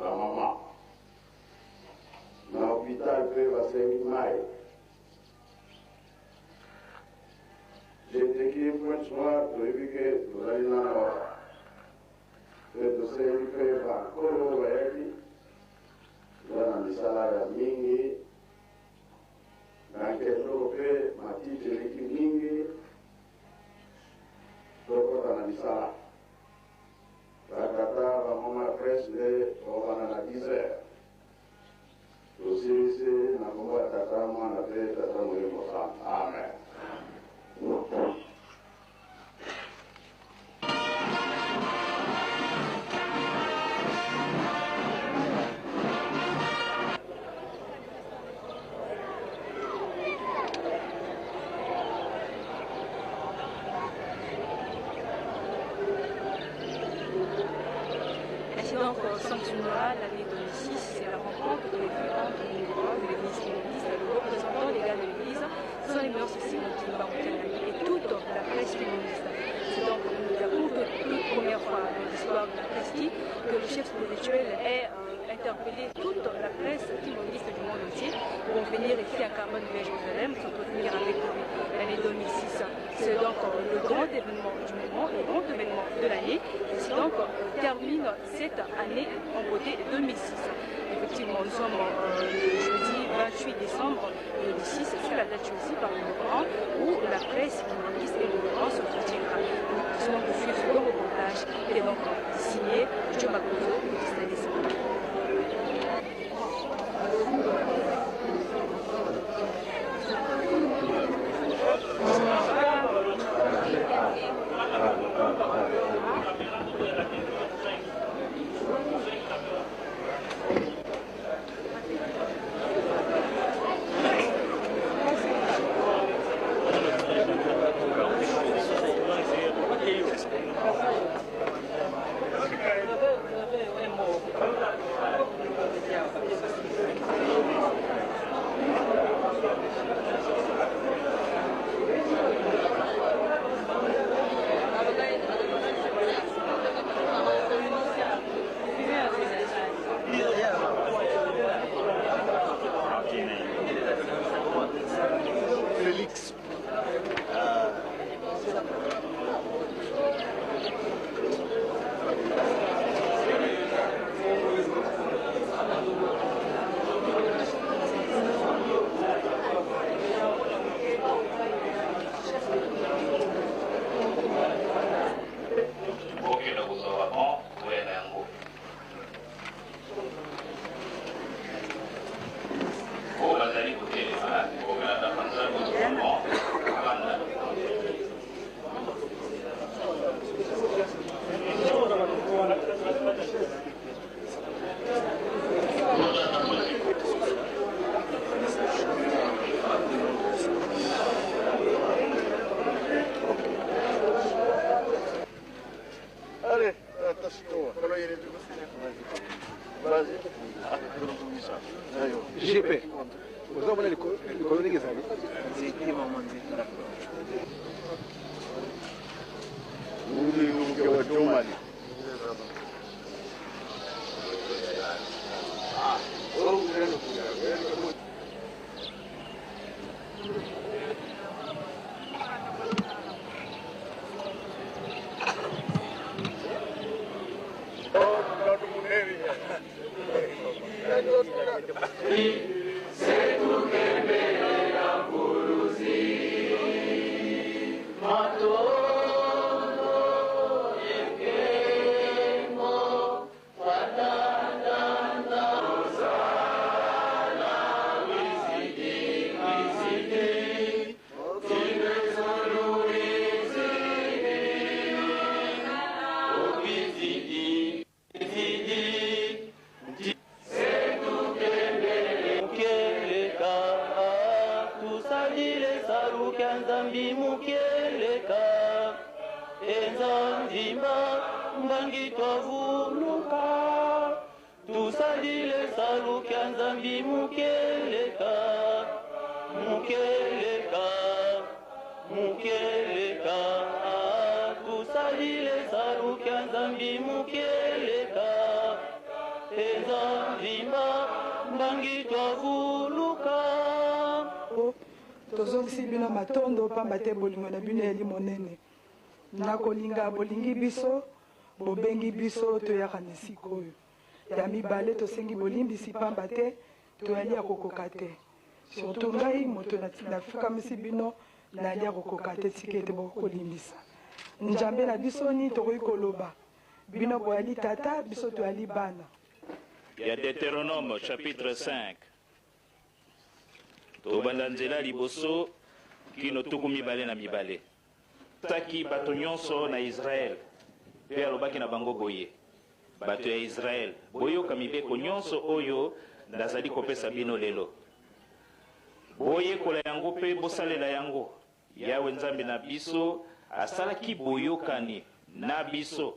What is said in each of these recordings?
Bamama na hôpital mpe basengi mai. Jeteki Pointe Noire, toyebi ke tozali nano awa mpe tosengi mpe bankolo bayaki toza na misala ya mingi na nkendoko mpe matiti eleki mingi, tokota na misala. Batata bamama ya presse nde tokobanda na 10 heures, tosilisi na nkombo ya Tata, Mwana mpe Tata Molimo Santu. Amen. Ainsi donc sanctionnera l'année 2006. C'est la rencontre prévue entre le numéro 1 de l'église kimbanguiste, le représentant légal de l'église, son éminence Simon Kimbangu Kiangani, et toute la presse kimbanguiste. C'est donc la toute première fois dans l'histoire de la presse que le chef spirituel ait interpellé toute la presse kimbanguiste du monde entier pour venir ici à Carmel, Nouvelle-Jérusalem, s'entretenir avec lui l'année 2006. C'est donc le grand événement du moment, le grand événement de l'année, qui donc termine cette année en beauté 2006. Effectivement, nous sommes le jeudi 28 décembre 2006, c'est la date choisie par le gouvernement où la presse kimbanguiste et le gouvernement s'entretiendra. Nous allons poursuivre ce long reportage et donc signé Joe Makozo, le 19 décembre. Félix. Bokenda kozwa ba banc boya na yango. Oyo bazali kotelema bokolanda panza bozwa ba banc bovanda. Allez, attache-toi. Vas-y. GP. Ozomona likolo ndenge ezali. Uli wa Jomali. Mukeleka, tusalile saluka Nzambi mukeleka, enzandimba mbangi twavuluka, tusalile saluka Nzambi mukeleka, mukeleka, mukeleka, tusalile saluka Nzambi mukeleka, Mpenza vimba mbangi twavuluka. Tozongisi bino matondo pamba te bolingo na bino eyali monene. Na kolinga bolingi biso, bobengi biso toyaka na esika oyo. Ya mibale tosengi bolimbisi pamba te toyali ya kokoka te. Surtout ngai moto nafukamisi bino nayali ya kokoka te, tika ete bokoki kolimbisa. Njambe na biso nini tokoki koloba? Bino boyali tata, biso toyali bana. Ya Deuteronome chapitre 5 tobanda nzela liboso kino 22. Taki bato nyonso na Israele mpe alobaki na bango boye, Bato ya Israele, boyoka mibeko nyonso oyo nazali kopesa bino lelo. Boyekola yango mpe bosalela yango. Yawe Nzambe na biso asalaki boyokani na biso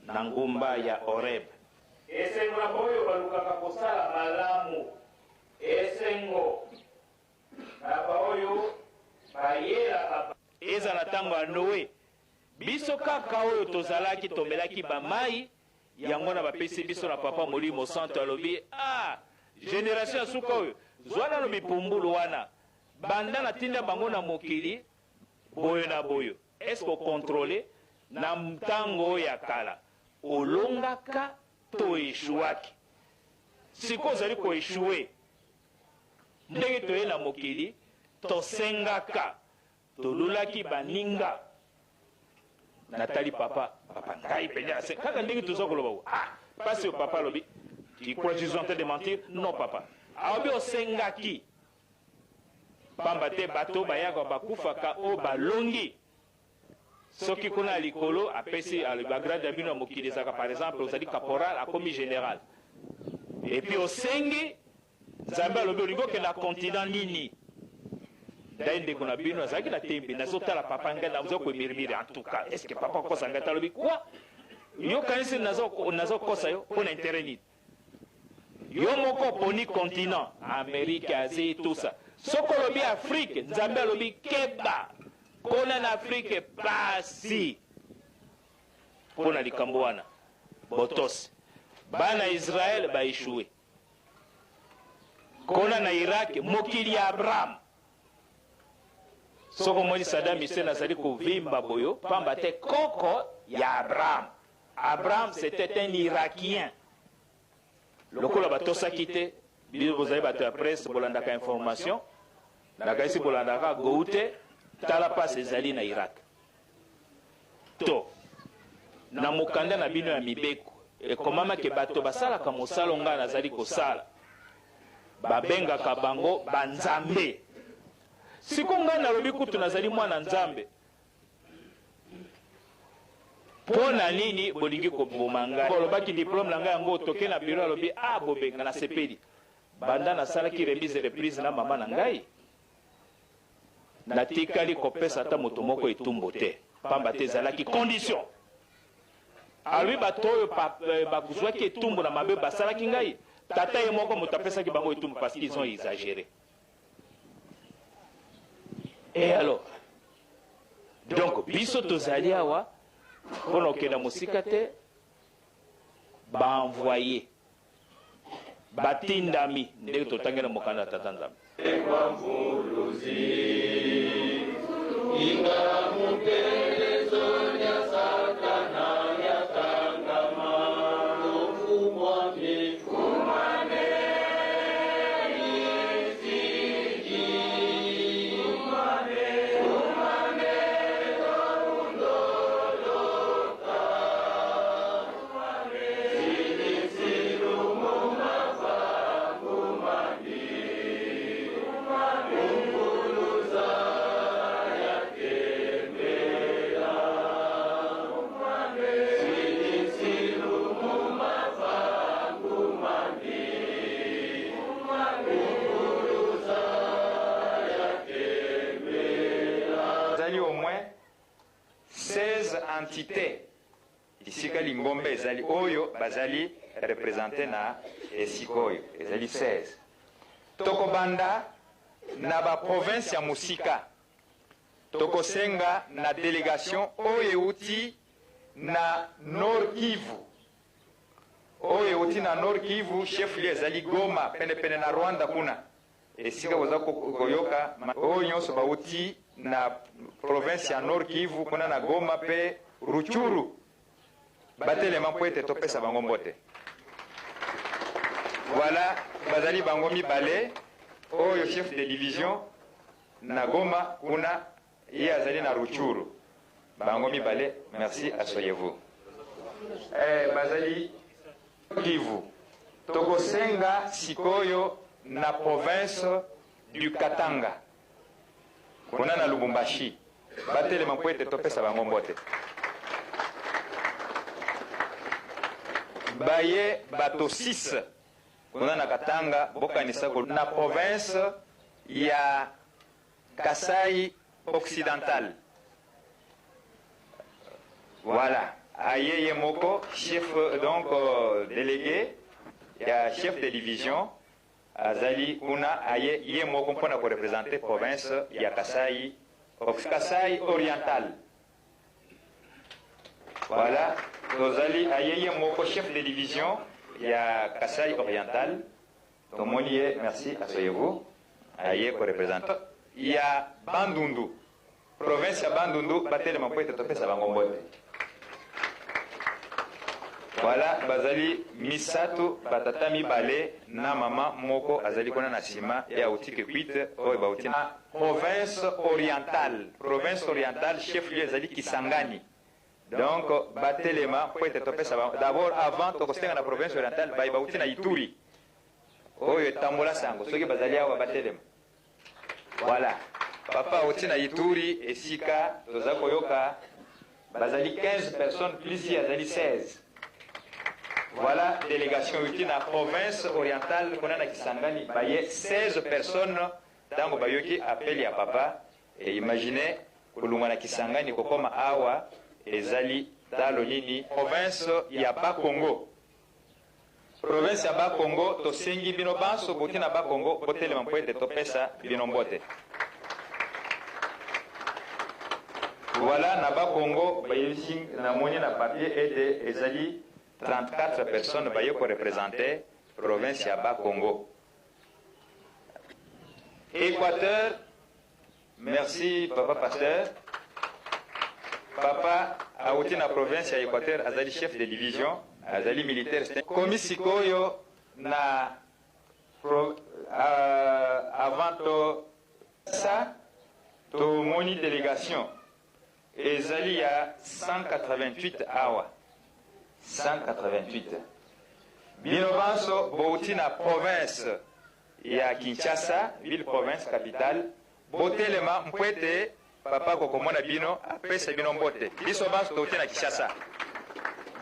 na ngomba ya Horeb. Esengo na baoyo balukaka kosala malamu, esengo na baoyo bayelaka. Ezala tango ya Noe, biso kaka oyo tozalaki tomelaki ba mayi, yango wana bapesi biso na Papa Molimo Santu alobi, ah generation ya suka oyo, zwa nano mipumbulu wana, banda natinda bango na mokili boyo na boyo, est ce que o controler na tango oyo ya kala olongaka to echouaki? Sikoyo ozali ko echouer. Ndenge toye na mokili, tosengaka, tolulaki baninga. Natali papa, papa ngai mpenza nase kaka ndenge toza koloba bo. Ah, pasi oyo papa alobi, tu crois que je suis en train de mentir? Non papa. Alobi osengaki. Pamba te bato bayaka bakufaka oyo balongi. Soki kuna ya likolo apesi alobi ba grade ya bino ya mokili ezalaka par exemple ozali caporal akomi general. Et puis osengi Nzambe alobi olingi okende na continent nini? Ngai ndeko na bino azalaki na tembe, nazotala papa ngai naza komirmire en tout cas, est ce que papa akosa ngai? Alobi quoi? Yo kanisi nazo kosa yo mpo na intérêt nini? Yo moko oponi continent, Amérique, Asie, tout ça. Soki olobi Afrique, Nzambe alobi keba, kona na Afrique pasi. Mpo na likambo wana botosi bana Israël ba echoue. Kona na Irak, mokili ya Abraham. Soki omoni Saddam Hussein azali kovimba boyo, pamba te koko ya Abraham. Abraham c'était un Irakien. Lokola batosaki te, bino bozali bato ya presse, bolandaka information, nakanisi bolandaka gou te, tala pasi ezali na Irak. To, na mokanda na bino ya mibeko, ekomama ke bato basalaka mosala oyo ngai nazali kosala, babengaka bango banzambe. Sikoyo ngai nalobi kutu nazali mwana Nzambe. Mpo na nini bolingi koboma ngai? Bolobaki diplome na ngai yango, toke na bureau, alobi, ah, bobenga, nasepeli. Banda nasalaki remise reprise na mama na ngai, Natikali kopesa ata moto moko etumbu te, pamba te ezalaki condition. Alobi bato oyo bazuaki etumbu na mabe basalaki ngai, tata ye moko moto apesaki bango etumbu parce qu'ils ont exagere. Et alors? Donc biso tozali awa mpo na kokenda mosika te, ba envoyer Batindami, ndenge totangi na mokanda ya Tata Nzambe. Ezali au moins 16 entites Esika lingomba ezali oyo bazali representer na esika oyo ezali 16. Tokobanda na ba provinces ya mosika. Tokosenga na delegation oyo euti na Nord Kivu, oyo euti. bauti na Nord Kivu, chef lieu ezali Goma, penepene na Rwanda kuna esika boza koyoka. Oyo nyonso bauti na province ya Nord Kivu kuna na Goma pe Rutshuru, batelema mpo ete topesa bango mbote. Voilà, bazali bango mibale. Oyo chef de division na Goma kuna, ye azali na Rutshuru. Bango mibale, merci, asseyez-vous. Bazali Kivu. Tokosenga sikoyo na province du Katanga kuna na Lubumbashi, batelema mpo ete topesa bango mbote. Baye bato 6 kuna na Katanga, bokanisa na province ya Kasai Occidental. Voilà, aye ye moko chef, donc délégué ya chef de division azali kuna, aye ye moko mpona koreprésenter province ya Kasai, Kasai Oriental. Voilà, tozali aye ye moko chef de division ya Kasai Oriental, tomoni ye, merci, asseyez-vous. Aye koreprésenter ya Bandundu, province ya Bandundu, batelema mpo ete topesa bango mbote. Voilà, bazali misato, batata mibale na mama moko azali kuna na nsima ya auti Kikwit. Oyo bauti na province orientale, province orientale, chef lieu ezali Kisangani. Donc batelema mpo ete topesa bango. D'abord, avant tokosenga na province orientale, baye bauti na Ituri, oyo etambola sango, soki bazali awa batelema. Voilà, papa auti na Ituri, esika toza koyoka bazali 15 personnes, plus ye azali 16. Voilà, délégation euti na province orientale kuna na Kisangani, baye 16 personnes. Ntango bayoki appel ya papa, e imagine kolongwa na Kisangani kokoma awa ezali talo nini. Province ya Bakongo, province ya Bakongo, tosengi bino banso bouti na Bakongo botelema mpo ete topesa bino mbote. Voilà, na Bakongo bayebisi, namoni na papier ete ezali 34 personnes baye koreprésenter province ya Bakongo. Équateur, merci papa pasteur. Papa auti na province ya Équateur, azali chef de division, azali militaire. Komi sikoyo na avant to sa tomoni délégation ezali ya 188 awa, 188. Bino banso bouti na province ya Kinshasa, ville province capitale, botelema mpo ete papa kokomona bino, apesa bino mbote. Biso banso touti na Kinshasa,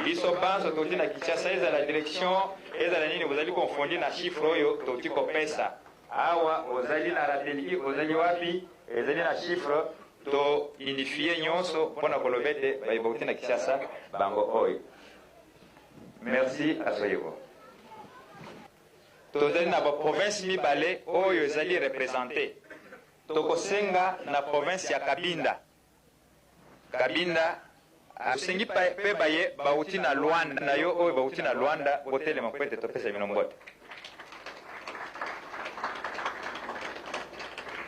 biso banso touti na Kinshasa, ezala direction, ezala nini, bozali confondu na chiffre oyo touti kopesa awa. Ozali na Ratelki, ozali wapi, ezali na chiffre to unifie nyonso mpona koloba ete baye bauti na Kinshasa bango oyo. Merci, asseyez-vous. Tozali na baprovince mibale oyo ezali représente. Tokosenga na province ya Kabinda, Kabinda asengi mpe baye bauti na Lwanda na yo, oyo bauti na Lwanda botelema mpo ete topesa bino mbote.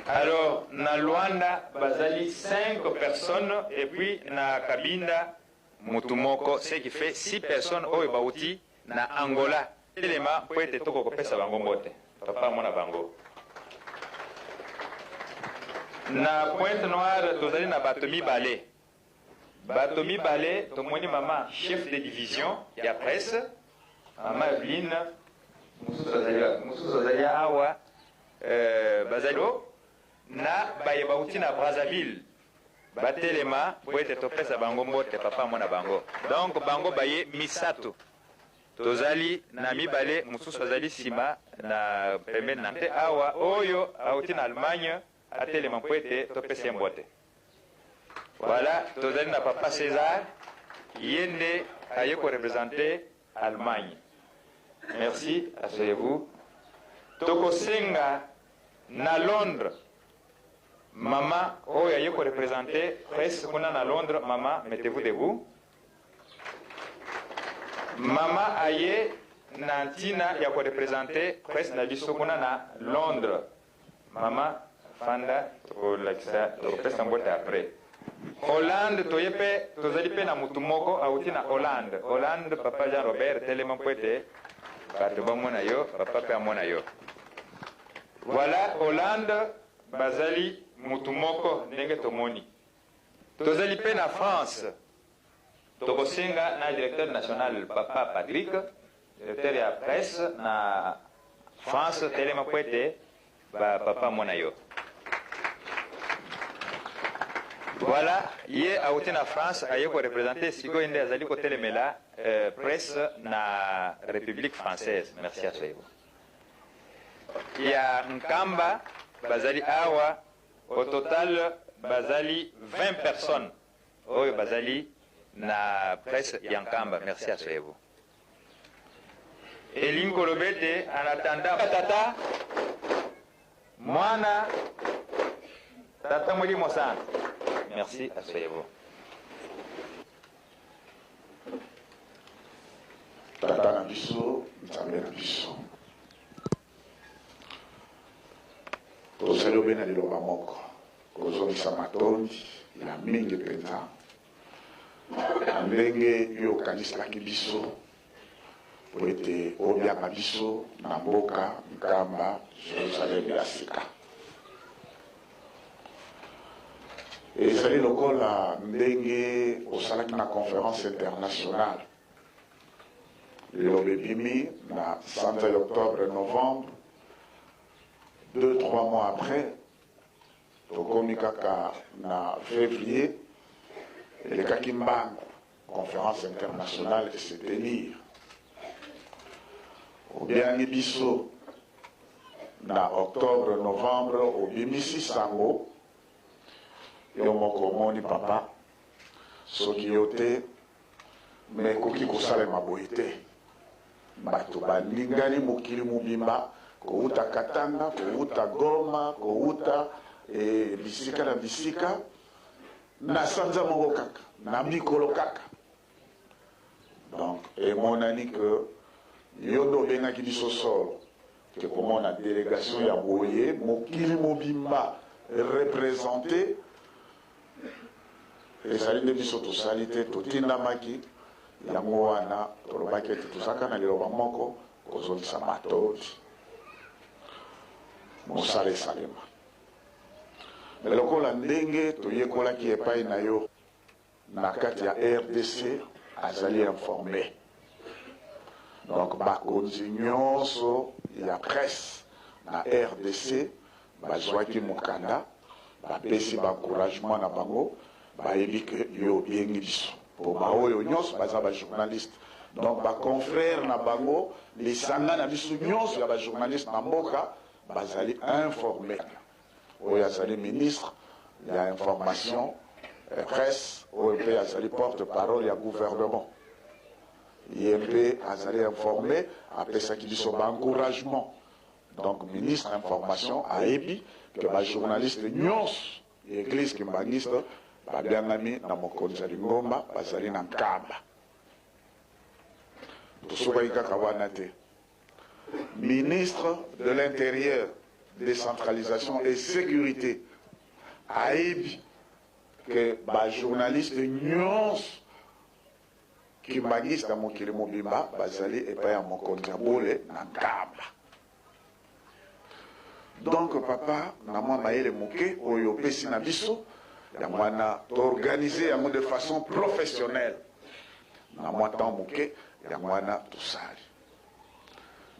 Alors na Lwanda bazali 5 personnes et puis na Kabinda mutu moko, ce qui fait 6 personnes oyo bauti na Angola. Telema mpo ete tokokopesa bango mbote, papa amona bango. Na Pointe Noire tozali na bato mibale, bato mibale. Tomoni mama chef de division ya presse, mama Eveline, mosusu azali awa. Bazali na baye bauti na Brazzaville, batelema po ete topesa bango mbote, papa amona bango. Donc bango baye misato, tozali na mibale, mosusu azali nsima na pembeni na te awa. Oyo auti na Allemagne atelema mpo ete topesa ye mbote. Voilà, tozali na papa César, ye nde aye koreprésenter Allemagne. Merci, asseyez-vous. Tokosenga na Londres, mama oyo aye koreprésenter presse kuna na Londres. Mama, mettez-vous debout. Mama aye. na ntina ya korepresente presse na biso kuna na Londres. Mama fanda, tokolakisa, tokopesa mbote après. Hollande toye mpe tozali mpe na mutu moko awuti na Hollande. Hollande, papa Jean Robert, telema mpo ete bato bamona yo, papa mpe amona yo. Voilà, Hollande bazali mutu moko ndenge tomoni. Tozali mpe na France. Tokosenga na directeur national papa Patrick, directeur ya presse na France, telema mpo ete ba papa amona yo. Voilà, ye awuti na France aye ko representer sikoyo nde azali kotelemela euh, presse na République française. Merci à soyez Ya Nkamba bazali awa au total bazali 20 personnes oyo bazali na presse ya Nkamba. Merci à soyez Elingi koloba ete en attendant tata mwana tata molimo santu. Merci, asseyez-vous. Tata na biso, Nzambe na biso, tozali obe na liloba moko kozongisa matondi ya mingi mpenza na ndenge yo okaniselaki biso mpo ete obianga biso na mboka Nkamba, Jerusalem ya sika. Ezali lokola ndenge osalaki na conference internationale. Liloba ebimi na sanza ya octobre, novembre, 2, 3 mois après, tokomi kaka na février, elekaki mbangu, conference internationale ese tenir. Obiangi biso na octobre, novembre, obimisi sango, yo moko omoni papa, soki yo te, me ekoki kosalema boye te. Bato balingani mokili mobimba, kowuta Katanga, kowuta Goma, kowuta e, bisika na bisika, na sanza moko kaka, na mikolo kaka. Donc emonani que yo nde obengaki biso solo ke komona delegation ya boye mokili mobimba represente ezali nde biso tosali te, totindamaki. Yango wana tolobaki ete tozalaka na liloba moko kozongisa matondi, mosala esalema. Me lokola ndenge toyekolaki epai na yo na kati ya RDC azali informe, donc bakonzi nyonso ya presse na RDC bazwaki mokanda, bapesi ba encouragement na bango, bayebi ke yo obiengi biso po baoyo nyonso baza ba journaliste, donc ba confrères na bango, lisanga na biso nyonso ya ba journaliste na mboka bazali informe. Oyo azali ministre ya information presse, oyo mpe azali porte parole ya gouvernement, ye mpe azali informe, apesaki biso ba encouragement. Donc ministre information ayebi ke ba journaliste nyonso ya église kimbanguiste babiangami na mokonzi ya lingomba bazali na Nkamba. Tosukaki kaka wana te. Ministre de l'Intérieur, décentralisation et sécurité ayebi ke ba journaliste nyonso kimbanguiste ya mokili mobimba bazali epai ya mokonzi ya bole na Nkamba. Donc papa, na mwa mayele moke oyo opesi na biso, yango wana toorganize yango de façon professionnelle na mwa temps moke, yango wana tosali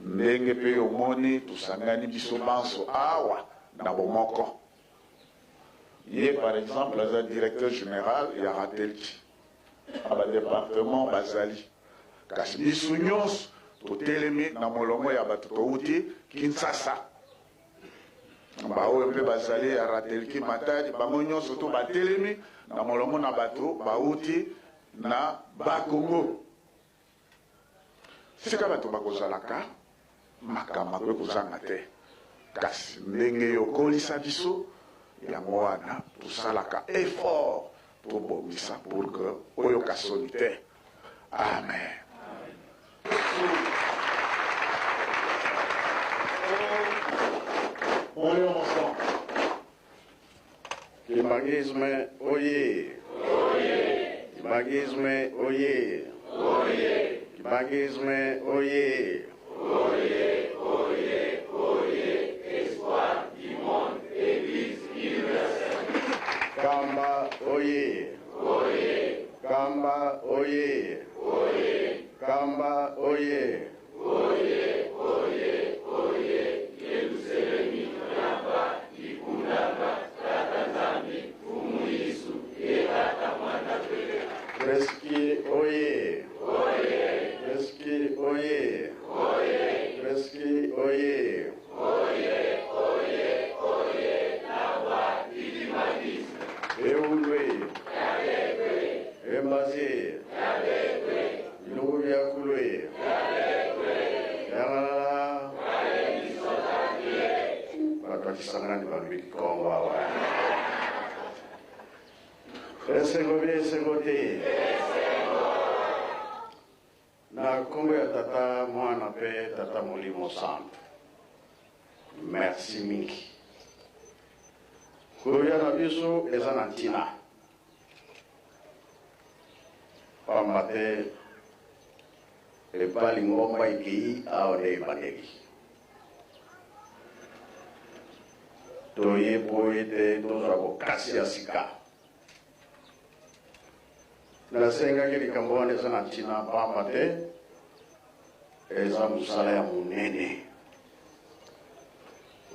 ndenge mpe omoni tosangani biso banso awa na bomoko. Ye par exemple aza directeur général ya Ratelki, na ba département bazali, kasi biso nyonso totelemi na molongo ya bato touti Kinshasa. Baoyo mpe bazali ya Ratelki Matadi, bango nyonso to batelemi na molongo na bato bauti na Bakongo. Sika bato bakozalaka, makambo akoki kozanga te, kasi ndenge yo okolisa biso, yango wana tosalaka effort tobongisa pour que oyoka soni te. Amen. Kimbanguisme oye! Kimbanguisme oye! Kimbanguisme oye! Kamba oye! Kamba oye! Kamba oye! Presqu'île oye! Presqu'île oye! Presqu'île oye! Ewulwe! Embaze! Bilungu bia kulwe! Yangalala! Bato ya Kisangani balobi kikongo awa. Esengo bie esengo te. Na nkombo ya Tata, Mwana mpe Tata Molimo Santu. Merci mingi. Koya na biso eza na ntina. Pamba te epa lingomba ekei awa nde ebandeli. Toye po ete tozwa bokasi ya sika. Nasengaki likambo wana eza na ntina pamba te eza mosala ya monene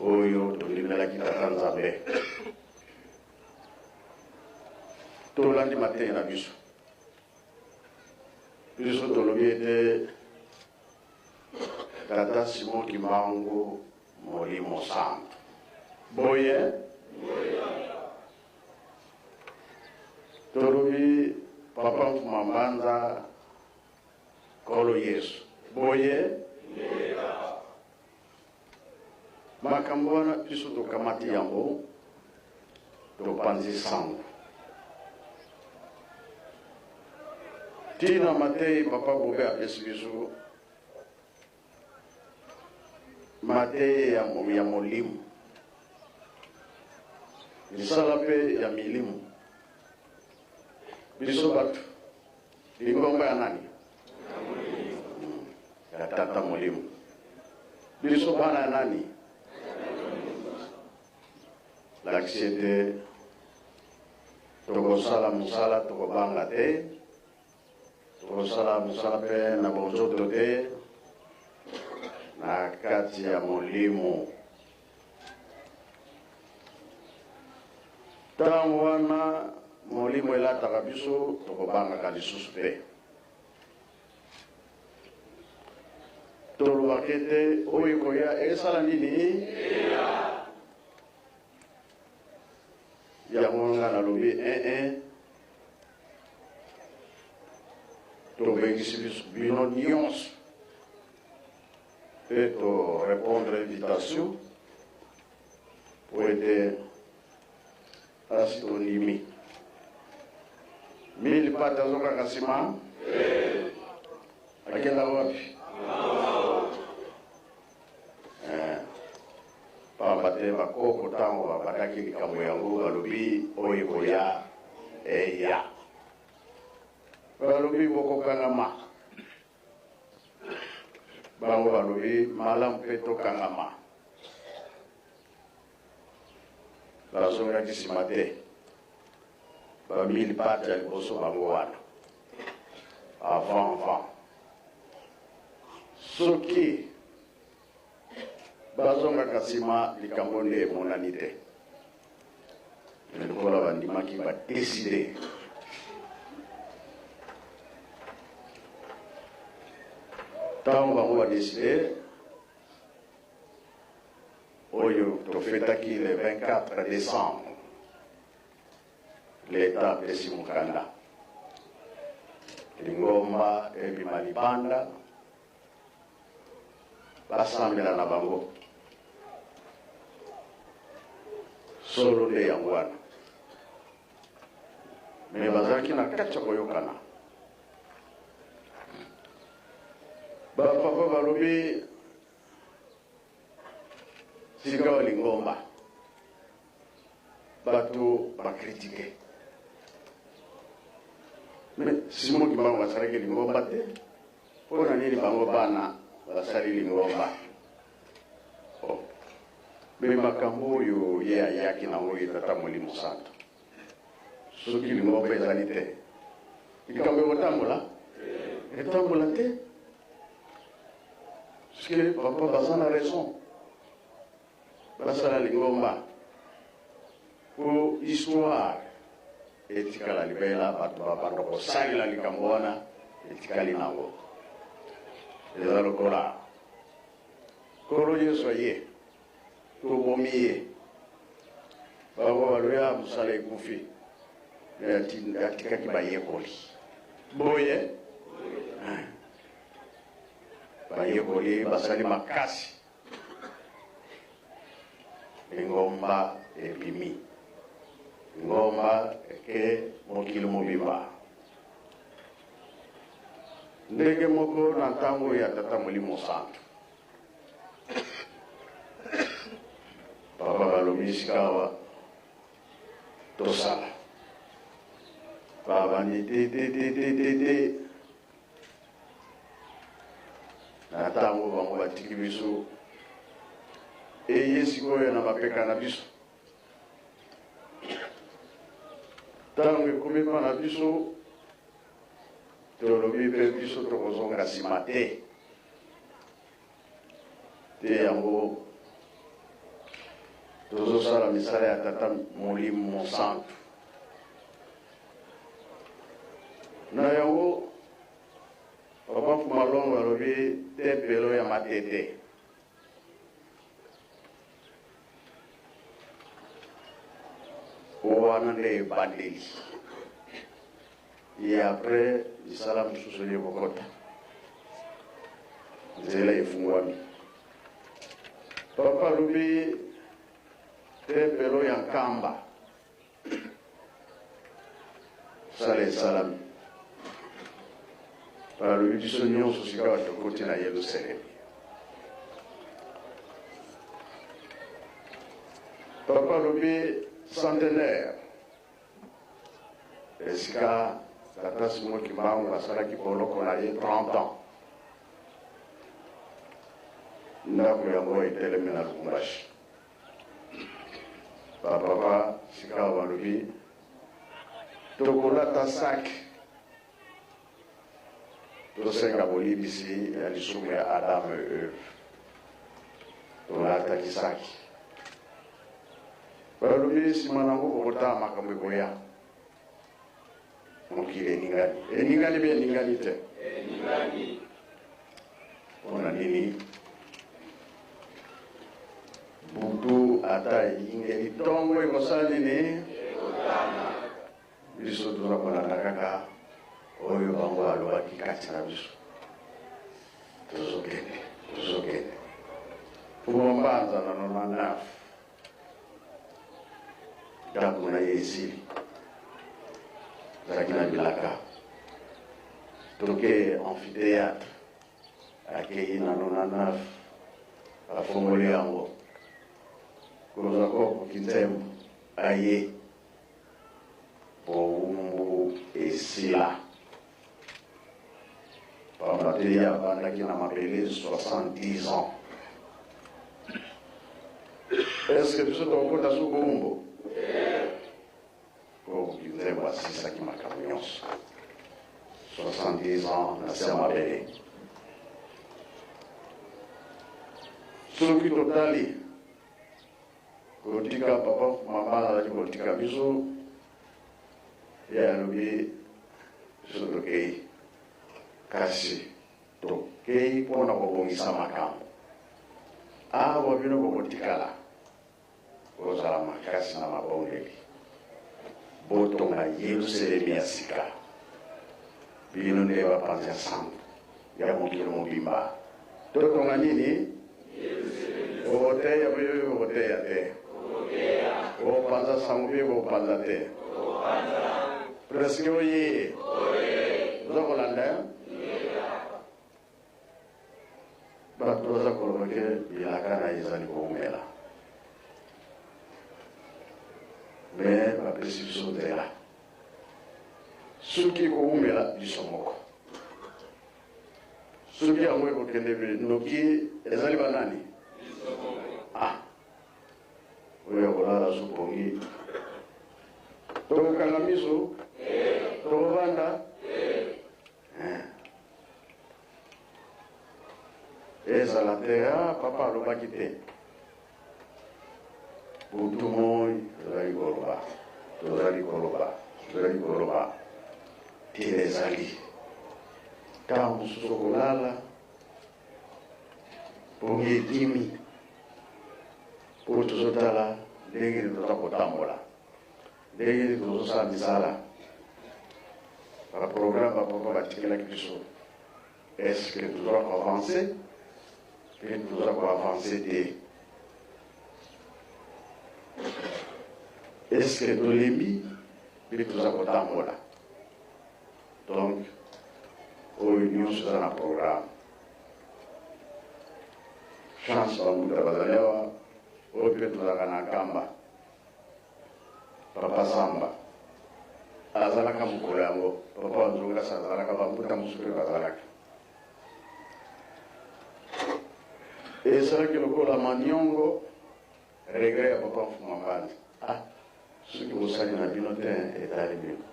oyo tondimelaki Tata Nzambe. Tolandi mateya na biso. Biso tolobi ete Tata Simon Kimbangu Molimo Santu. Boye? Tolobi Papa Mfuma Mbanza Nkolo Yesu. Boye? Makambo wana biso tokamati yango topanzi sango. Tina mateyi Papa Bobe apesi biso mateyi ya, ya molimo, misala mpe ya milimo. Biso bato lingomba ya nani? Ya Tata Molimo. Biso bana ya nani? Lakisi ete tokosala mosala, tokobanga te, tokosala mosala mpe na bonzoto te, na kati ya molimo. Ntango wana molimo elataka biso, tokobangaka lisusu te. Tolobaka ete oyo ekoya esala nini? Yango nga nalobi ee, tobengisi biso bino nyonso mpe to répondre invitation po ete asi tondimi. Mille pate azokaka nsima akenda wapi? Eh, pamba te bakoko ntango babandaki likambo yango balobi oyo ekoya eya, balobi bokokangama. Bango balobi malamu mpe tokangama. Bazongaki nsima te. Ba mille pattes ya liboso bango wana. Avant avant. Soki bazongaka nsima likambo nde emonani te. Mais lokola bandimaki ba décider. Ntango bango ba décider oyo tofetaki le 24 décembre, l'État apesi mokanda, lingomba ebima libanda, basambela na bango. Solo nde yango wana, me bazalaki na kati ya koyokana. Bapapa balobi sikawa lingomba. Bato bakritike. Mais Simon Kimbangu asalaki lingomba te. Mpo na nini bango bana basali lingomba? Oh. Me makambo oyo ye ayaki nango ye Tata Molimo Santo. Soki lingomba ezali te, likambo ekotambola? Etambola te. Parce que papa baza na raison. Basala lingomba po histoire etikala libela, bato babanda kosalela likambo wana etikali nango. Eza lokola Nkolo Yesu aye, tobomi ye, bango balobi ah, mosala ekufi, atikaki bayekoli boye. Bayekoli basali makasi, lingomba ebimi, lingomba eke mokili mobimba. Ndenge moko na ntango ya Tata Molimo Santu, Papa balobi sikawa tosala, babandi te te te te te te na ntango bango batiki biso, eye sikoyo na mapeka na biso. Ntango ekomi mpa na biso, tolobi mpe biso tokozonga nsima te te. Yango tozosala misala ya Tata Molimo Mosantu. Na yango Papa Fumalongo alobi tempelo ya Matete wana nde ebandeli, ye après misala mosusu eye kokota, nzela efungwami. Papa alobi tempelo ya Nkamba, sala esalami. Balobi biso nyonso sikawa tokoti na Yelusalemi. Papa alobi centenaire, esika Tata Simon Kimbangu asalaki boloko na ye 30 ans, ndako yango etelemi na Lubumbashi. Ba papa sikawa balobi tokolata sac, tosenga bolimbisi ya lisumu ya Adam et Eve. Tolataki saki. Balobi nsima nango bokotala makambo ekoya. Mokili eningani, eningani mpe eningani te. Mpo na nini? Butu ata eyingeli, ntongo ekosala nini? Biso toza kolanda kaka oyo bango balobaki kati na biso. Tozokende, tozokende. Mfumu Mbanza na 99 ndako na ye esili, azalaki na bilaka, toke amphithéâtre, akei na 99 afongoli yango, kozwa kopo kinzembo aye bowumbu esila, pamba te ye abandaki na mabele 70 ans. Est-ce que biso tokokota su bowumbu? Po kinzembo asisaki makambo nyonso 70 ans na se ya mabele. Soki totali kotika papa mama azalaki kotika biso, ye alobi biso tokei, kasi tokei mpona kobongisa makambo awa, bino bokotikala kozala makasi na mabondeli, botonga Yerusalemi ya sika, bino nde bapanzi ya sango ya mokili mobimba. Totonga nini? Bokoteya mpe bokoteya te, bokopanza sango mpe bokopanza te. Presque oye oza kolanda bato baza koloba ke bilaka na ye ezali koumela. Mais bapesi biso nzela. Soki ekowumela biso moko. Soki yango ekokende noki ezali banani? Ah. Oyo akolala so pongi. Tokokanga miso? Tokovanda? Eh. Ezala te, ah, papa alobaki te. Butu moi tozali koloba, tozali koloba, tozali koloba. Tina ezali ntango mosusu okolala pongi ekimi mpo tozotala ndenge nini toza kotambola, ndenge nini tozosala misala, baprogramme bapapa batikelaki biso. Est ce que toza koavance mpe toza koavance te? Est ce que tolembi mpe toza kotambola? Donc oyo nyonso eza na programme. Chance bambuta bazali awa, oyo mpe tozalaka na Nkamba. Papa Samba azalaka mokolo yango, papa wa Nzongasa azalaka, bambuta mosusu mpe bazalaka. Ezalaki lokola maniongo, regret ya papa Mfuma Mbanza. Ah, soki bosali na bino te, etali bino.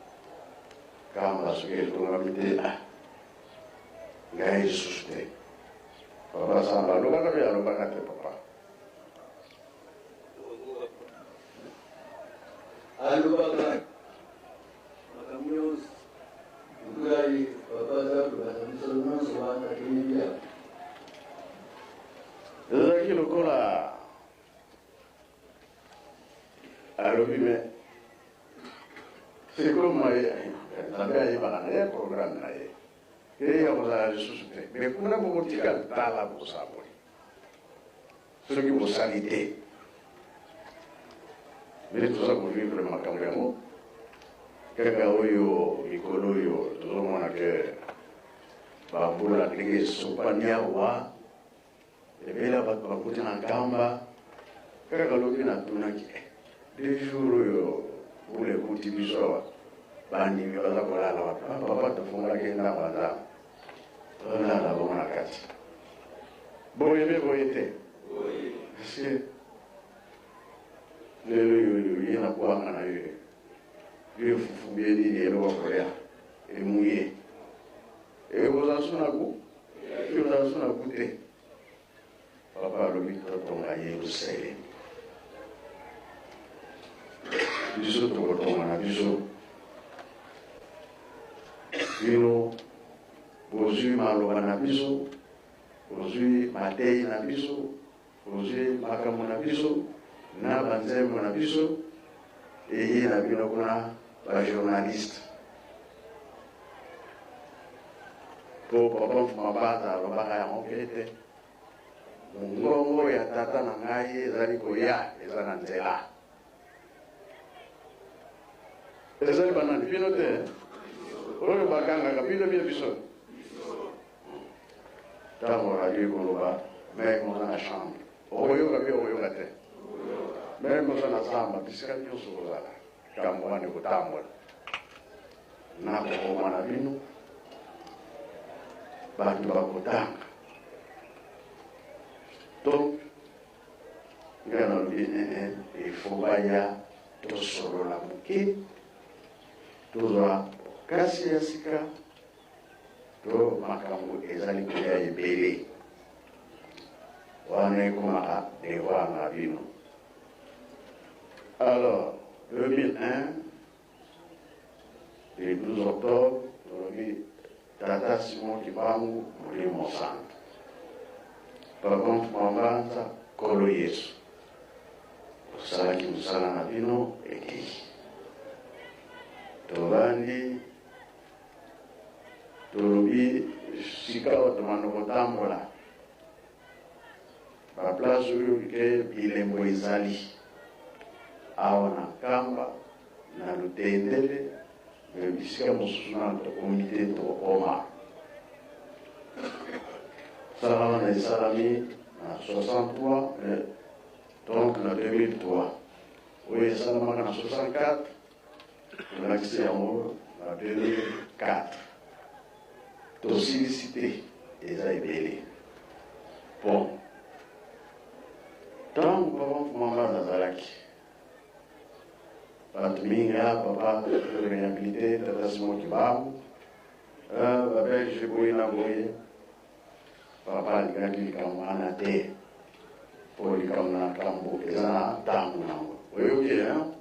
Kamba soki etongami te, ah, ngai lisusu te. Papa Samba alobaka mpe alobaka te papa. Alobaka makambo nyonso ngai papa aza koloba na biso nyonso wana toyebi yango. Ezalaki lokola alobi me c'est comme Nzambe ayebaka na ye programme na ye ye ya kozala lisusu te me kuna bokotika tala bokosala boye. Soki bosali te nde toza ko vivre makambo yango kaka oyo mikolo oyo tozomona ke bambula ndenge esopani awa ebele ya bato bakuti na nkamba kaka lobi natunaki eh, deux jours oyo mbula ekuti biso awa bandimi baza kolala wapi? Ah, papa tofungolaki ndako ya nzambe tolala bongo na kati boye mpe boye te parce lelo yoyo ye na kwanga na yo yo efufu bie nini eloko kolia emuye ekozala so na ku ekozala so na ku te. Papa alobi totonga Yerusalemi, biso tokotonga na biso, bino bozwi maloba na biso, bozwi mateyi na biso, bozwi makambo na biso na banzembo na biso, eye na bino kuna ba journaliste. Po papa Mfuma Mbanza alobaka yango mpe ete mongongo ya tata na ngai ezali koya, eza na nzela. Ezali banani? Bino te oyo bagangaka bino bie biso. Ntango radio ekoloba meme oza na chambre okoyoka bie okoyoka te, meme oza na zamba, bisika nyonso kozala likambo wana ekotambola. Nakokoma na bino bato bakotanga. Donc ngai nalobi ee, il faut baya tosolola moke, tozwa kasi ya sika to makambo ezali koya ebele wana ekomaka devoir na bino. Alors 2001 le 12 octobre tolobi tata Simon Kimbangu Molimo Santu, papa Mfuma Mbanza Nkolo Yesu, osalaki mosala na bino ekei. Tobandi tolobi sika oyo tobanda kotambola ba place oyo ke bilembo ezali awa na Nkamba na Lutendele, me bisika mosusu nano tokomi te, tokokoma. Sala wana esalami na 63, donc na 2003. Oyo esalamaka na 64, tolakisi yango na 2004. Tosilisi te, eza ebele. Bon, ntango papa Mfuma Mbanza azalaki, bato mingi a papa réhabilité tata Simon Kimbangu, babelge boye na boye. Papa alingaki likambo wana te, mpo likambo na likambo eza na ntango nango. Oyoki hein?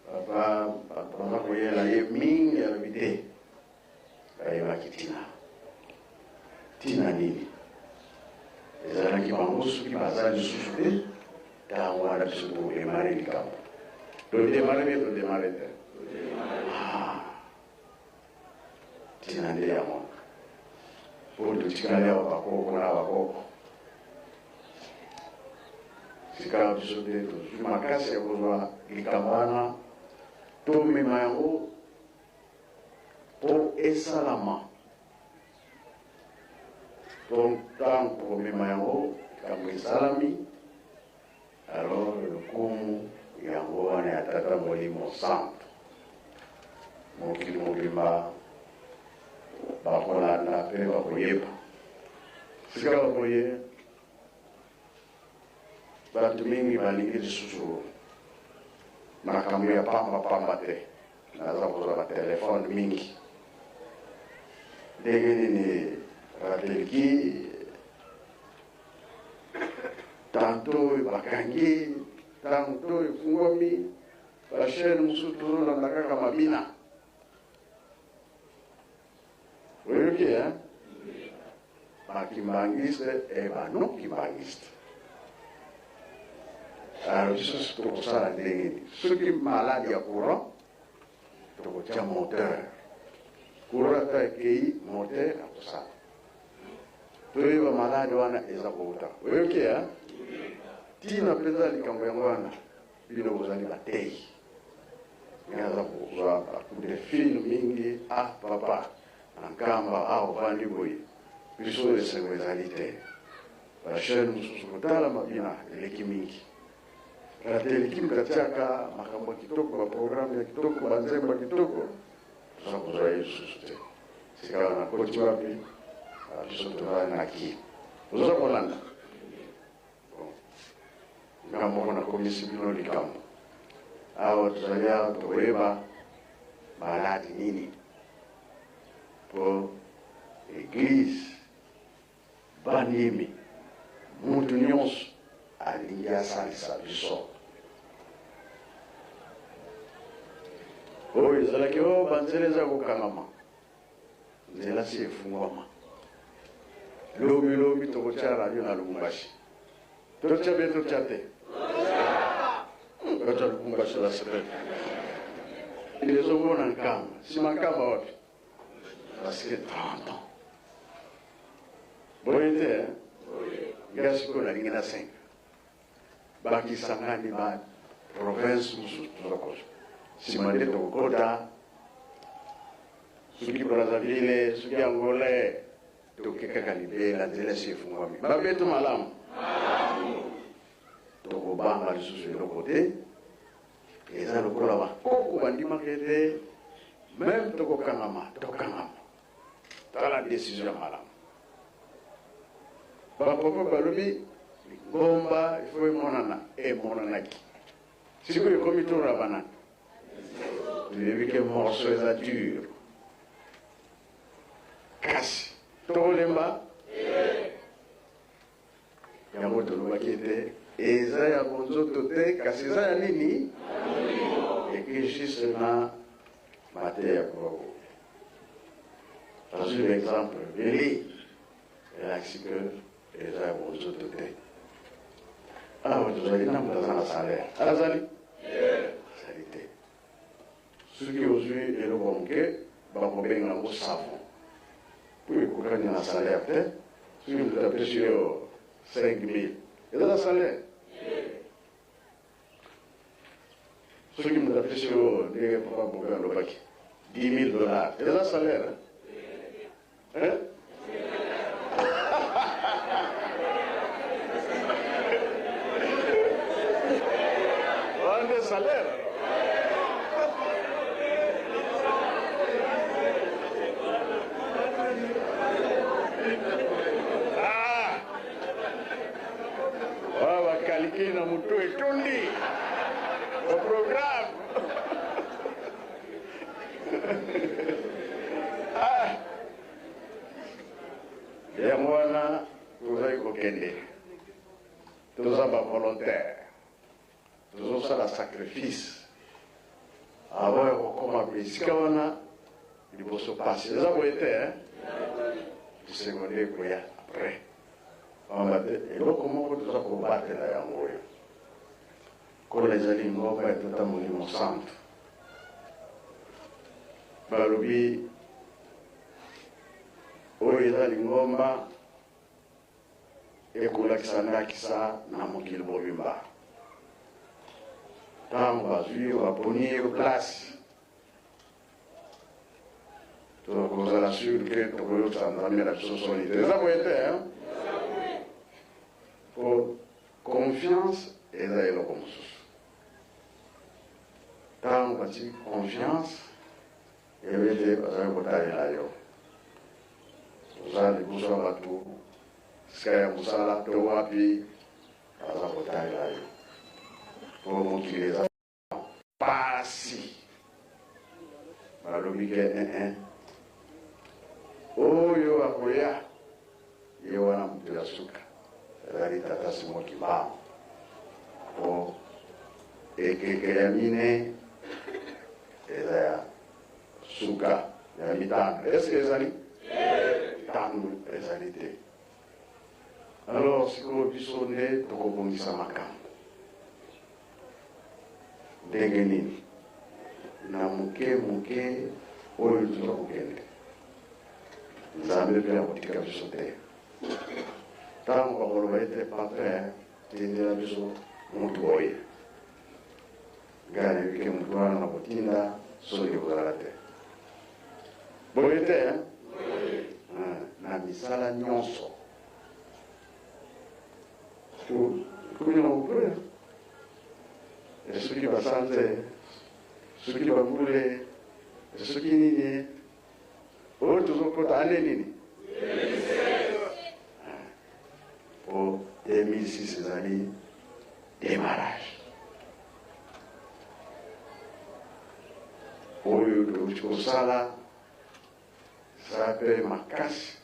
Papa, bato baza koyela ye mingi, alobi te, bayebaki ntina. Ntina nini? Ezalaki bango soki baza lisusu te, ntango wana biso todemare likambo. Todemare mpe todemare te. Ah. Ntina nde yango mpo totikali awa bakoko na bakoko. Sika biso nde tozwi makasi ya kozwa likambo wana, tomema yango mpo esalama. Donc ntango tokomema yango, likambo esalami, alors lokumu yango wana ya Tata Molimo Santu, mokili mobimba bakolanda mpe bakoyeba. Sika boye bato mingi balingi lisusu makambo ya pamba pamba te. Naza kozwa ba telefone mingi. Ndenge nini Ratelki tanto bakangi, tanto efungwami, ba chaîne mosusu tozolanda kaka mabina. Oyoki hein? Ba kimbanguiste et ba non kimbanguiste. Alors biso tokosala ndenge nini? Soki malade ya courant, tokotia moteur. Courant ata ekei, moteur akosala. Toyeba malade wana eza kouta. Oyoki hein? Tina mpenza likambo yango wana, bino bozali bateyi. Ngai naza kozwa ba coup de fil mingi, ah papa, na Nkamba awa ovandi boye, biso esengo ezali te. Ba chaîne mosusu kotala mabina eleki mingi. Rateliki moto atiaka makambo ya kitoko, ba programme ya kitoko, ba nzembo ya kitoko, toza kozwa ye lisusu te. Sika wana nakoti wapi? Biso tozali na ki. Oza kolanda? Bon. Nga moko nakomisi bino likambo. Awa tozali awa tokoyeba maladi nini po eglise bandimi mutu nyonso alingi asalisa biso. Oyo ezalaki o banzela eza kokangama, nzela si efungwama. Lobi lobi tokotia radio na Lubumbashi. Totia be totia te? Totia Lubumbashi la semaine. Ezomona Nkamba, sima Nkamba wapi? Parce que 30 ans. Boye te, hein? Nga sikoyo nalingi nasenga bakisangani ba province mosusu toza kozwa nsima nde tokokota soki Brazzaville, soki Angola, toke kaka libela, nzela esi efungwami. Babeto malamu, tokobanga lisusu eloko te. Eza lokola bakoko bandimaka ete meme tokokangama, tokangama. Tala decision ya malamu. Bapapa balobi lingomba ifo emonana, emonanaki. Sikoyo ekomi tour ya banani? Toyebi ke morceau eza dur, kasi tokolemba yango. Tolobaki ete eza ya bonzoto te, kasi eza ya nini? Eke juste na mateya papa. Azwi l'exemple ebele, elakisi ke eza ya bonzoto te. Awa tozali na moto aza na salaire, azali azali te. Soki ozwi eloko ya moke, bakobenga yango savon mpo ekokani na salaire te. Soki moto apesi yo 5000, eza na salaire? Soki moto apesi yo, ndenge papa Bobe alobaki, 10 000 dollars, eza salaire, hein? Wana nde. salaire. Ah! Oyo bakaliki na motu etondi au programme. Ah! Yango wana tozali kokende, toza ba volontaire, tozosala sacrifice avant ya kokoma bisika wana. Liboso pasi eza boye te, eh? Bisengo nde ekoya après, pamba te eloko moko toza kobatela yango oyo kola ezali ngomba ya Tata Molimo Santu. Balobi oyo eza lingomba ekolakisa ndakisa na mokili mobimba. Ntango bazwi yo, baponi yo place, tokozala sur ke tokoyokisa Nzambe na biso soni te. Eza boye te, po confiance eza eloko mosusu. Ntango bati confiance, eyebi ete bazali kotalela yo, oza liboso ya bato, sika ya mosala to wapi, baza kotalela yo, po mokili eza pasi. Balobi ke ee, oyo akoya ye wana moto ya suka ezali Tata Simon Kimbangu, po ekeke ya mine eza ya suka ya mitano. Eske ezali tano? Ezali te. Alors sikoyo biso nde tokobongisa makambo ndenge nini na moke moke oyo toza kokende. Nzambe mpe akotika biso te. Ntango bakoloba ete papa tindela biso motu boye, ngai nayebi ke motu wana na kotinda soki ekozala te boye te, na misala nyonso komi na kokoya, soki basanze, soki bambule, soki nini, oyo tozokota ane nini po 2006 ezali démarrage oyo touti kosala eza mpe makasi,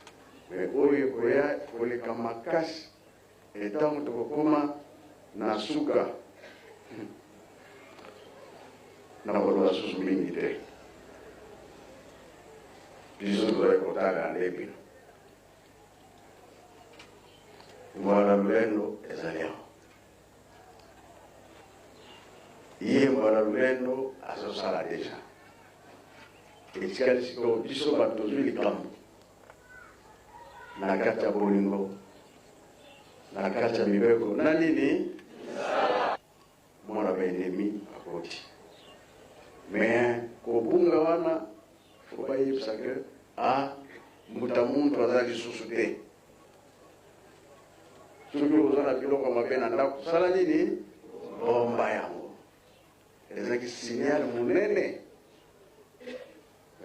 me oyo ekoya koleka makasi. Etango tokokoma na suka, na koloba susu mingi te, biso tozali kotalela nde bino. Mbwana Lulendo ezali awa, ye Mbwana Lulendo azosala deja. Etikali sikoyo biso bato tozwi likambo na kati ya bolingo, na kati ya mibeko na nini, mwana baennemi akoti me kobunga wana, fo bayebisa ke a mbuta muntu aza lisusu te. Soki oza na biloko mabe na ndako, sala nini? Bomba yango. Ezalaki signal monene.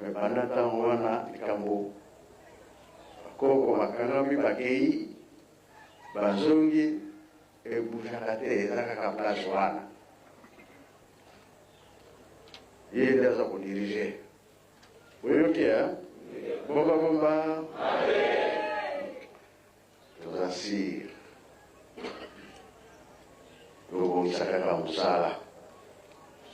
Me banda ntango wana likambo bakoko bakangami, bakei, bazongi, ebougeaka te, eza kaka place wana. Ye nde aza kodirige. Oyoki ya bomba bomba, toza sire, tobongisa kaka mosala.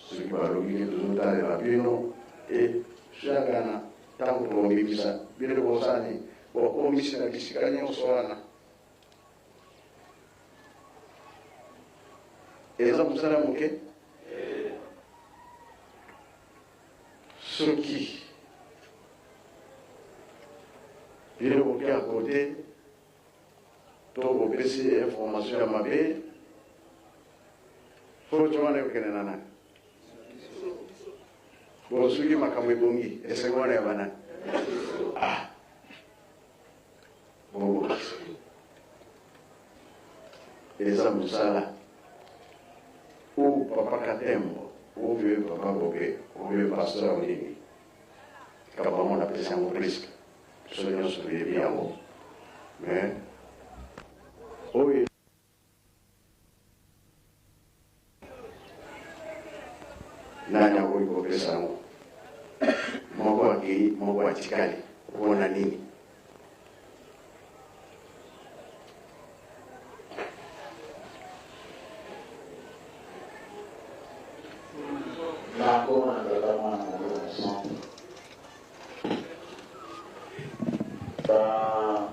Soki balobi ke tozotalela bino e shakana, ntango tokobimisa bino, bosani bokomisi na bisika nyonso wana, eza mosala moke. Soki bino boke ya kote to bopesi information ya mabe, foti wana ekokende na nani? Bo soki makambo ebongi, esengo wana ya banani? Ah, bobongisa, eza mosala. O papa Katembo. Ou bien papa Bobe, ou bien pasteur nini. Likambo yango napesi yango Prisque. Biso nyonso toyebi yango. Mais oyo nani akoki kopesa yango? Moko akei, moko atikali. Mpo na nini? Na nkombo na Tata, Mwana, na Molimo Mosantu. Ba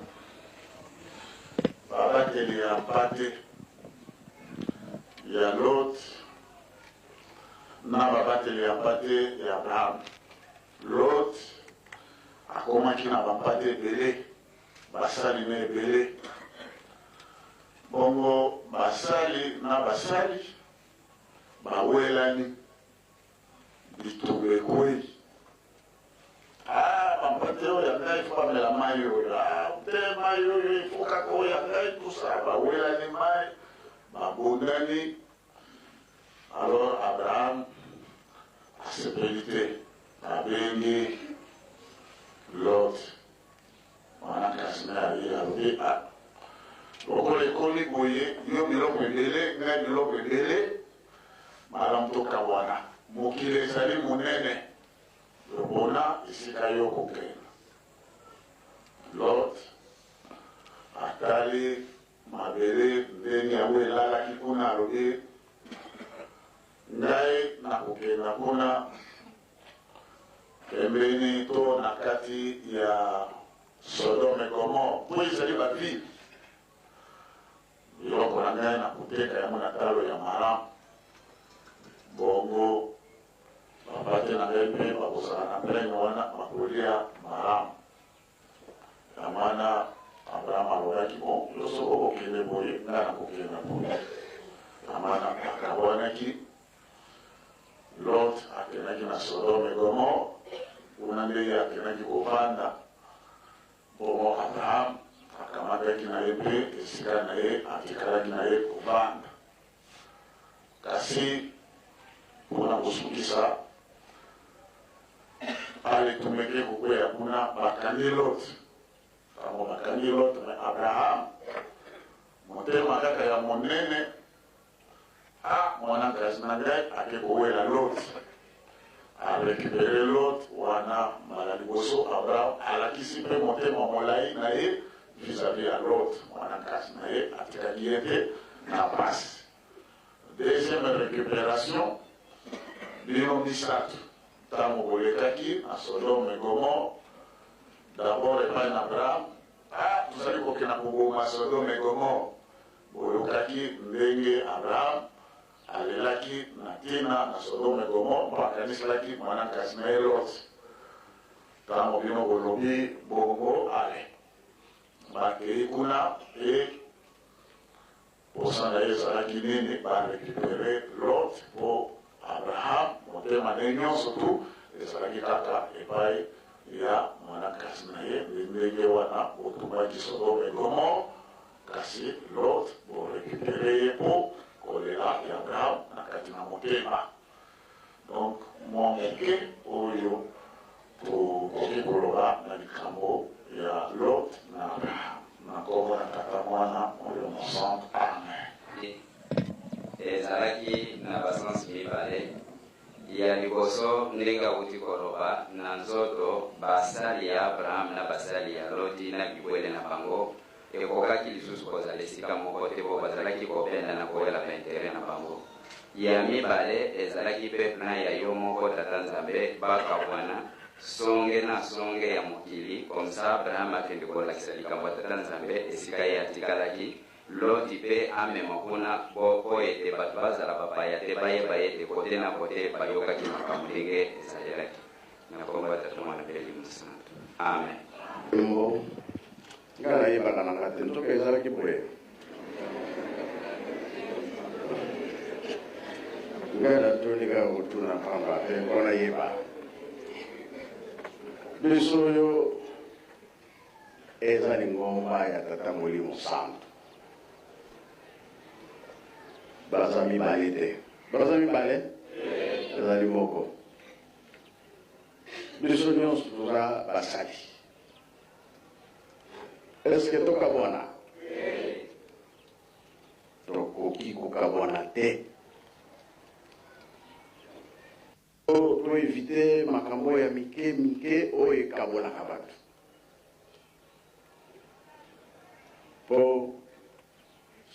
babateli ya mpate ya Lot na babateli ya mpate ya Abraham. Lot akomaki na bampate ebele, basali na ebele. Bongo basali na basali bawelani, bitumba ekwei. Ah, bampate oyo ya ngai fo bamela mai oyo, ah, te mai oyo ifo kaka oyo ya ngai, tout ça. Bawelani mai, babundani. Alors Abraham asepeli te, abengi Lot mwana kasi na ye, alobi ah, lokola ekomi boye, yo biloko ebele, ngai biloko ebele, malamu tokabwana, mokili ezali monene, lobona esika yo okokende. Lot atali Mabele ndenge yango elalaki kuna, alobi, Ngai nakokenda kuna pembeni to na kati ya Sodome, Gomore, mpo ezali ba ville. Biloko na ngai nakoteka yango na talo ya malamu. Bongo bampate na ngai mpe bakozala na plaine wana, bakolia malamu. Yango wana Abraham alobaki, Bon, yo soki okokende boye, ngai nakokenda boye. Yango wana bakabwanaki. Lot akendaki na Sodome Gomore, kuna nde ye akendaki kovanda. Bongo Abraham akamataki na ye mpe esika na ye, atikalaki na ye kovanda. Kasi mpo na kosukisa, Ale tumeke kokweya kuna, bakangi Lot. Tango bakangi Lot, mais Abraham motema kaka ya monene, ah mwana nkasi na ngai ake kowela Lot, a recuperer Lot wana. Mbala liboso Abraham alakisi mpe motema molai na ye vis-à-vis ya Lot mwana nkasi na ye, atikaki ye te na pasi. Deuxième recuperation, bino misato tango bolekaki na Sodome et Gomorrhe, d'abord epai na Abraham, ah tozali kokenda koboma Sodome et Gomorrhe. Boyokaki ndenge Abraham alelaki na tina na Sodome et Gomorrhe mpo akaniselaki mwana nkasi na ye Lot. Tango bino bolobi bongo, ale bakei kuna e Posa na ye ezalaki nini? Ba recuperer Lot po Abraham motema ne nionso tout ezalaki kaka epai ya muana kasi na ye. Nde ndenge wana botumbaki Sodome et Gomorrhe, kasi Lot bo recuperer ye po kolela ya Abraham na kati na motema. Donc mua moke oyo tokoki koloba na likambo ya Lot na Abraham. Na nkombo na Tata, Mwana, Molimo Mosantu. Amen. Ezalaki na ba sens mibale. Ya liboso, ndenge awuti koloba, na nzoto, basali ya Abraham na basali ya Loti na bibwele na bango ekokaki lisusu kozala esika moko te po bazalaki kobendana kowela ba interets na bango. Ya mibale, ezalaki pe plan ya yo moko Tata Nzambe bakabwana songe na songe ya mokili comme ça Abraham akende kolakisa likambo ya Tata Nzambe esika ye atikalaki, Loti pe amema kuna bo po ete bato bazala bapaya te bayeba ete kote na kote bayokaki makambo ndenge ezalelaki. Na kombo ya Tata, Mwana pe Elimo Santu. Amen. Mbo, nga nayebaka na nga te, nzoka ezalaki boye. Nga natuni kaka kotuna pamba te mpo nayeba. Biso oyo eza lingomba ya Tata Molimo Santu. Baza mibale te. Baza mibale? Ezali moko. Biso nyonso toza basali. Est-ce que tokabwana? Tokoki kokabwana te. Po to eviter makambo ya mike mike oyo ekabolaka bato. Po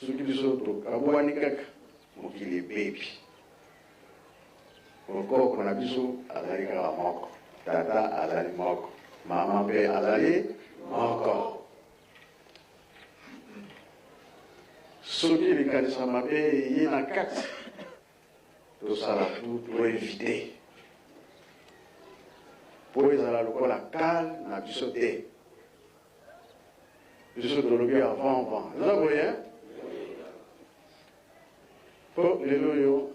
soki biso tokabwani kaka, mokili ebebi. Po koko na biso azali kaka moko, tata azali moko, mama mpe azali moko. Soki likanisa mabe eye na kati, Tosala tout to eviter po ezala lokola cal na biso te. Biso tolobi avant vent. Eza boye hein? Po lelo oyo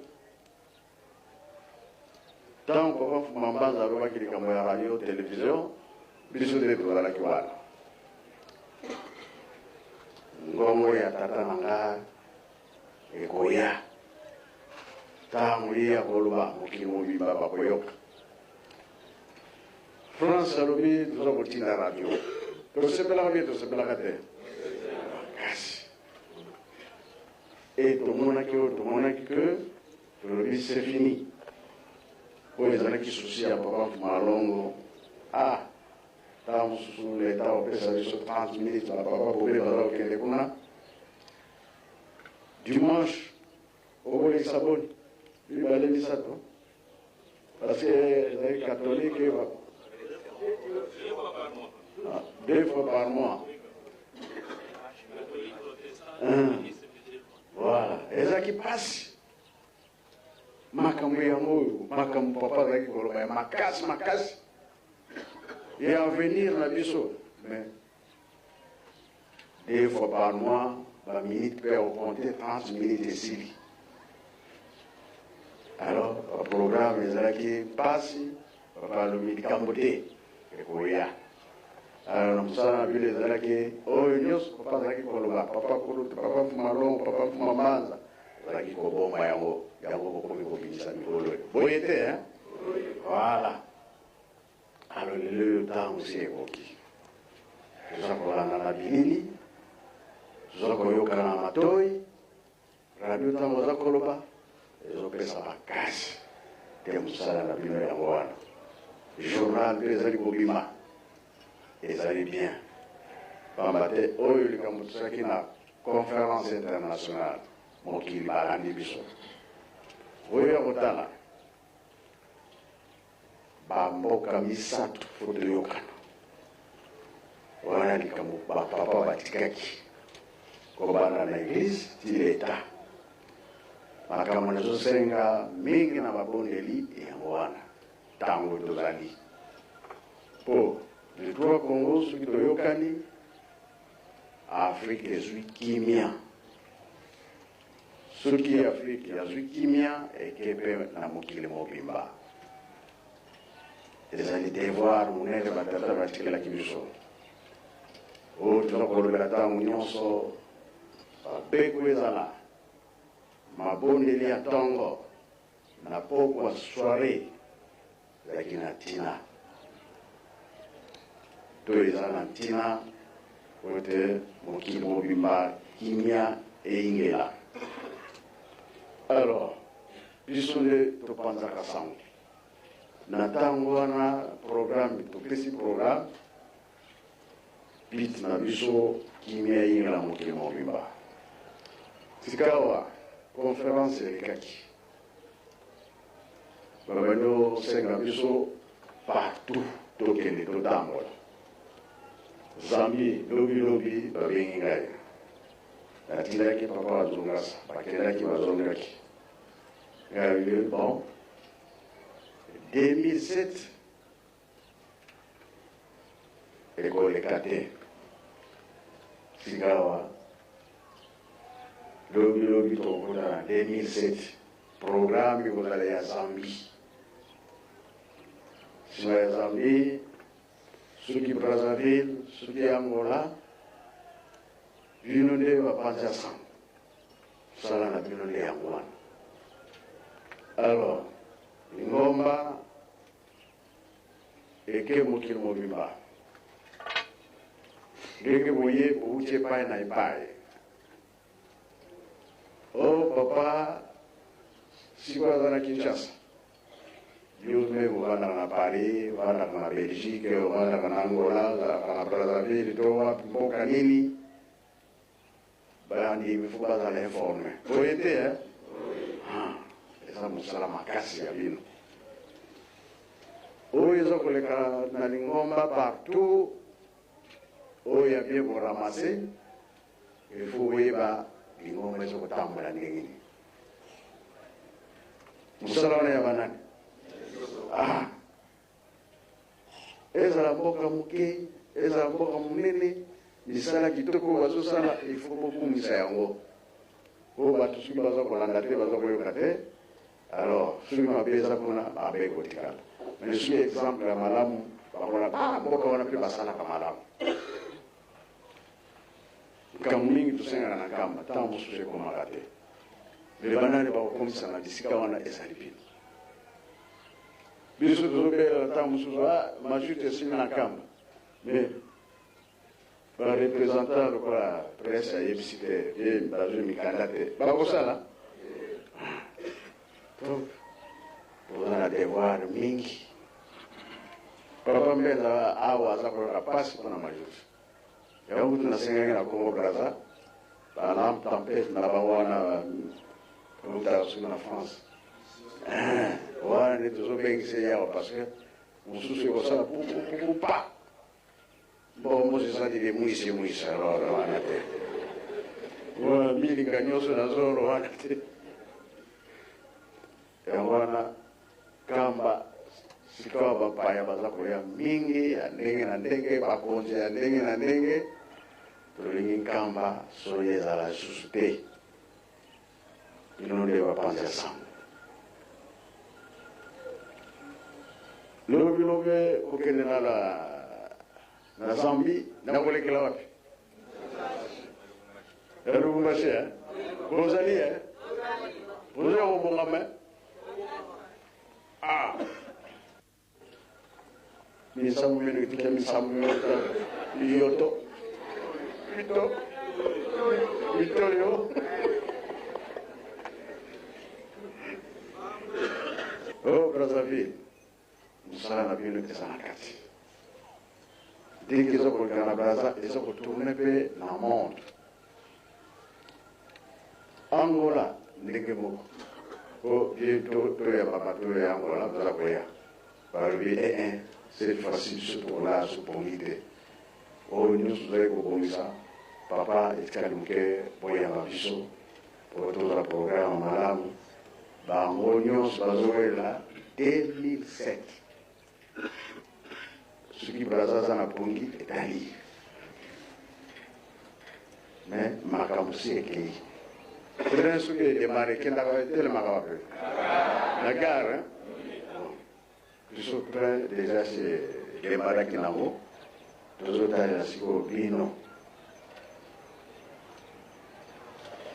ntango papa Fuma Mbanza alobaki likambo ya radio television, biso nde tozalaki wana. Ngongo ya tata na nga Ekoya tango ye akoloba mokili mobimba bakoyoka. France alobi toza kotinda radio. Tosepelaka bien tosepelaka te? Makasi. Et tomonaki oyo tomonaki que tolobi c'est fini. Oyo ezalaki souci ya papa Mfumalongo. Ah, ntango mosusu leta opesa biso 30 minutes ba papa bobe baza kokende kuna. Dimanche okolekisa boni? Mibale misato? Parce que ezali catholique ba ah, deux fois par mois. Hein. Voilà, ezalaki pasi makambo yango oyo makambo papa azalaki koloba ya makasi makasi ya avenir na biso mais Deux fois par mois, ba minutes pe o compter 30 minutes esili. Alors, ba programme ezalaki pasi, papa alobi likambo te, ekoya. Alors na mosala na bino ezalaki oyo nyonso papa azalaki koloba, papa kulutu, papa Mfuma Longo, papa Mfuma Mbanza, azalaki kobomba yango, yango bokomi kobimisa mikolo oyo. Boye te, hein? Voilà. Alors lelo oyo ntango esi ekoki, toza kolanda na bilili, toza koyoka na matoi, radio ntango oza koloba ezopesa makasi te mosala na bino yango wana. Journal mpe ezali kobima, ezali bien, pamba te oyo likambo tosalaki na conference internationale, mokili balandi biso. Oyo ya kotala Ba mboka misatu faut toyokana. Wana likambo ba papa batikaki kobanda na eglise ti l'etat. Makambo nazosenga mingi na mabondeli yango wana tango tozali po les trois Congo soki toyokani Afrique ezwi kimia. Soki Afrique azwi kimia eke pe na mokili mobimba. Ezali devoir monene ba tata batikelaki biso. Oyo toza kolobela ntango nyonso, bapeko ezala, mabondeli ya ntongo na pokwa soiree ezalaki na ntina to eza na ntina po ete mokili mobimba kimia eyingela. Alors biso nde topanzaka sango na ntango wana, programme topesi programme but na biso kimia eyingela mokili mobimba. Sikawa conference elekaki Babandi kosenga biso partout tokende totambola. Zambie lobi lobi babengi ngai. Natindaki papa bazongasa, bakendaki bazongaki. Ngai alobi bon 2007 ekoleka te. Sikawa lobi lobi tokokota na 2007 programme ekozala ya Zambie. Nsima ya Zambie, soki Brazzaville, soki Angola, bino nde bapanzi ya sango, mosala na bino nde yango wana. Alors Lingomba eke mokili mobimba. Ndenge boye bowuti epai na epai. Oh papa sikoyo aza na Kinshasa. Yo mpe ovandaka na Paris, ovandaka na Belgique, ovandaka na Angola, ozalaka na Brazzaville to wapi mboka nini? Bandimi fo bazala informe. Boye te eh? Ah, eza mosala makasi ya bino. Oyo eza koleka na lingomba partout, oyo ya bien boramase, il faut boyeba lingomba eza kotambola ndenge nini. Mosala wana ya banani? Ah, ezala mboka moke, ezala mboka monene, misala kitoko bazosala, il faut bokumisa yango. Po bato soki baza kolanda te, baza koyoka te, alors soki mabe eza kuna, mabe ekotikala. Mais soki exemple ya malamu, bakona ah, mboka wana mpe basalaka malamu. Likambo mingi tosengaka na Nkamba, ntango mosusu ekomaka te. Mais banani bakokomisa na bisika wana ezali bino. Biso tozobelela ntango mosusu ah, majute esili na Nkamba. Mais ba representant lokola presse ayebisi te, ye bazwi mikanda te, bakosala. Donc toza na devoir mingi. Papa Mbenza awa aza koyoka pasi mpona majute. Yango kutu nasengaki na Congo Brazza ba lampe tempete na bango wana eutaka soki na France eh, wana nde tozobengisa ye awa parce que mosusu ekosala pupupupu pa mbongo mosusu esali de mwisi mwisi alors wana te milinga nyonso na zoro wana te. Yango wana Nkamba sikawa bapaya baza koya mingi ya ndenge na ndenge, bakonzi ya ndenge na ndenge. Tolingi Nkamba soni ezala lisusu te. Bino nde bapanzi ya sango. Lobi lobi kokende na la na Zambie nakolekela wapi? Ya Lubumbashi eh? Bozali eh? Bozali ya kobongama eh? Ah. Misambo mino etika misambo mino yoto mito mitoyo. Oh Brazzaville, mosala na bino eza na kati. Ndenge eza koleka na Brazza eza kotourne mpe na monde. Angola ndenge moko po bientot toyamba bato oyo ya Angola baza koya balobi eh eh cette fois-ci biso tokolala so pongi te oyo nyonso tozali kobongisa papa etikali moke boyamba biso po tozwa programme malamu bango nyonso bazowela 2007 soki Brazza aza na pongi etali mais makambo si ekei train soki edemare ekendaka etelemaka wapi na gare hein? Biso train deja si edemaraki nango tozotalela sikoyo bino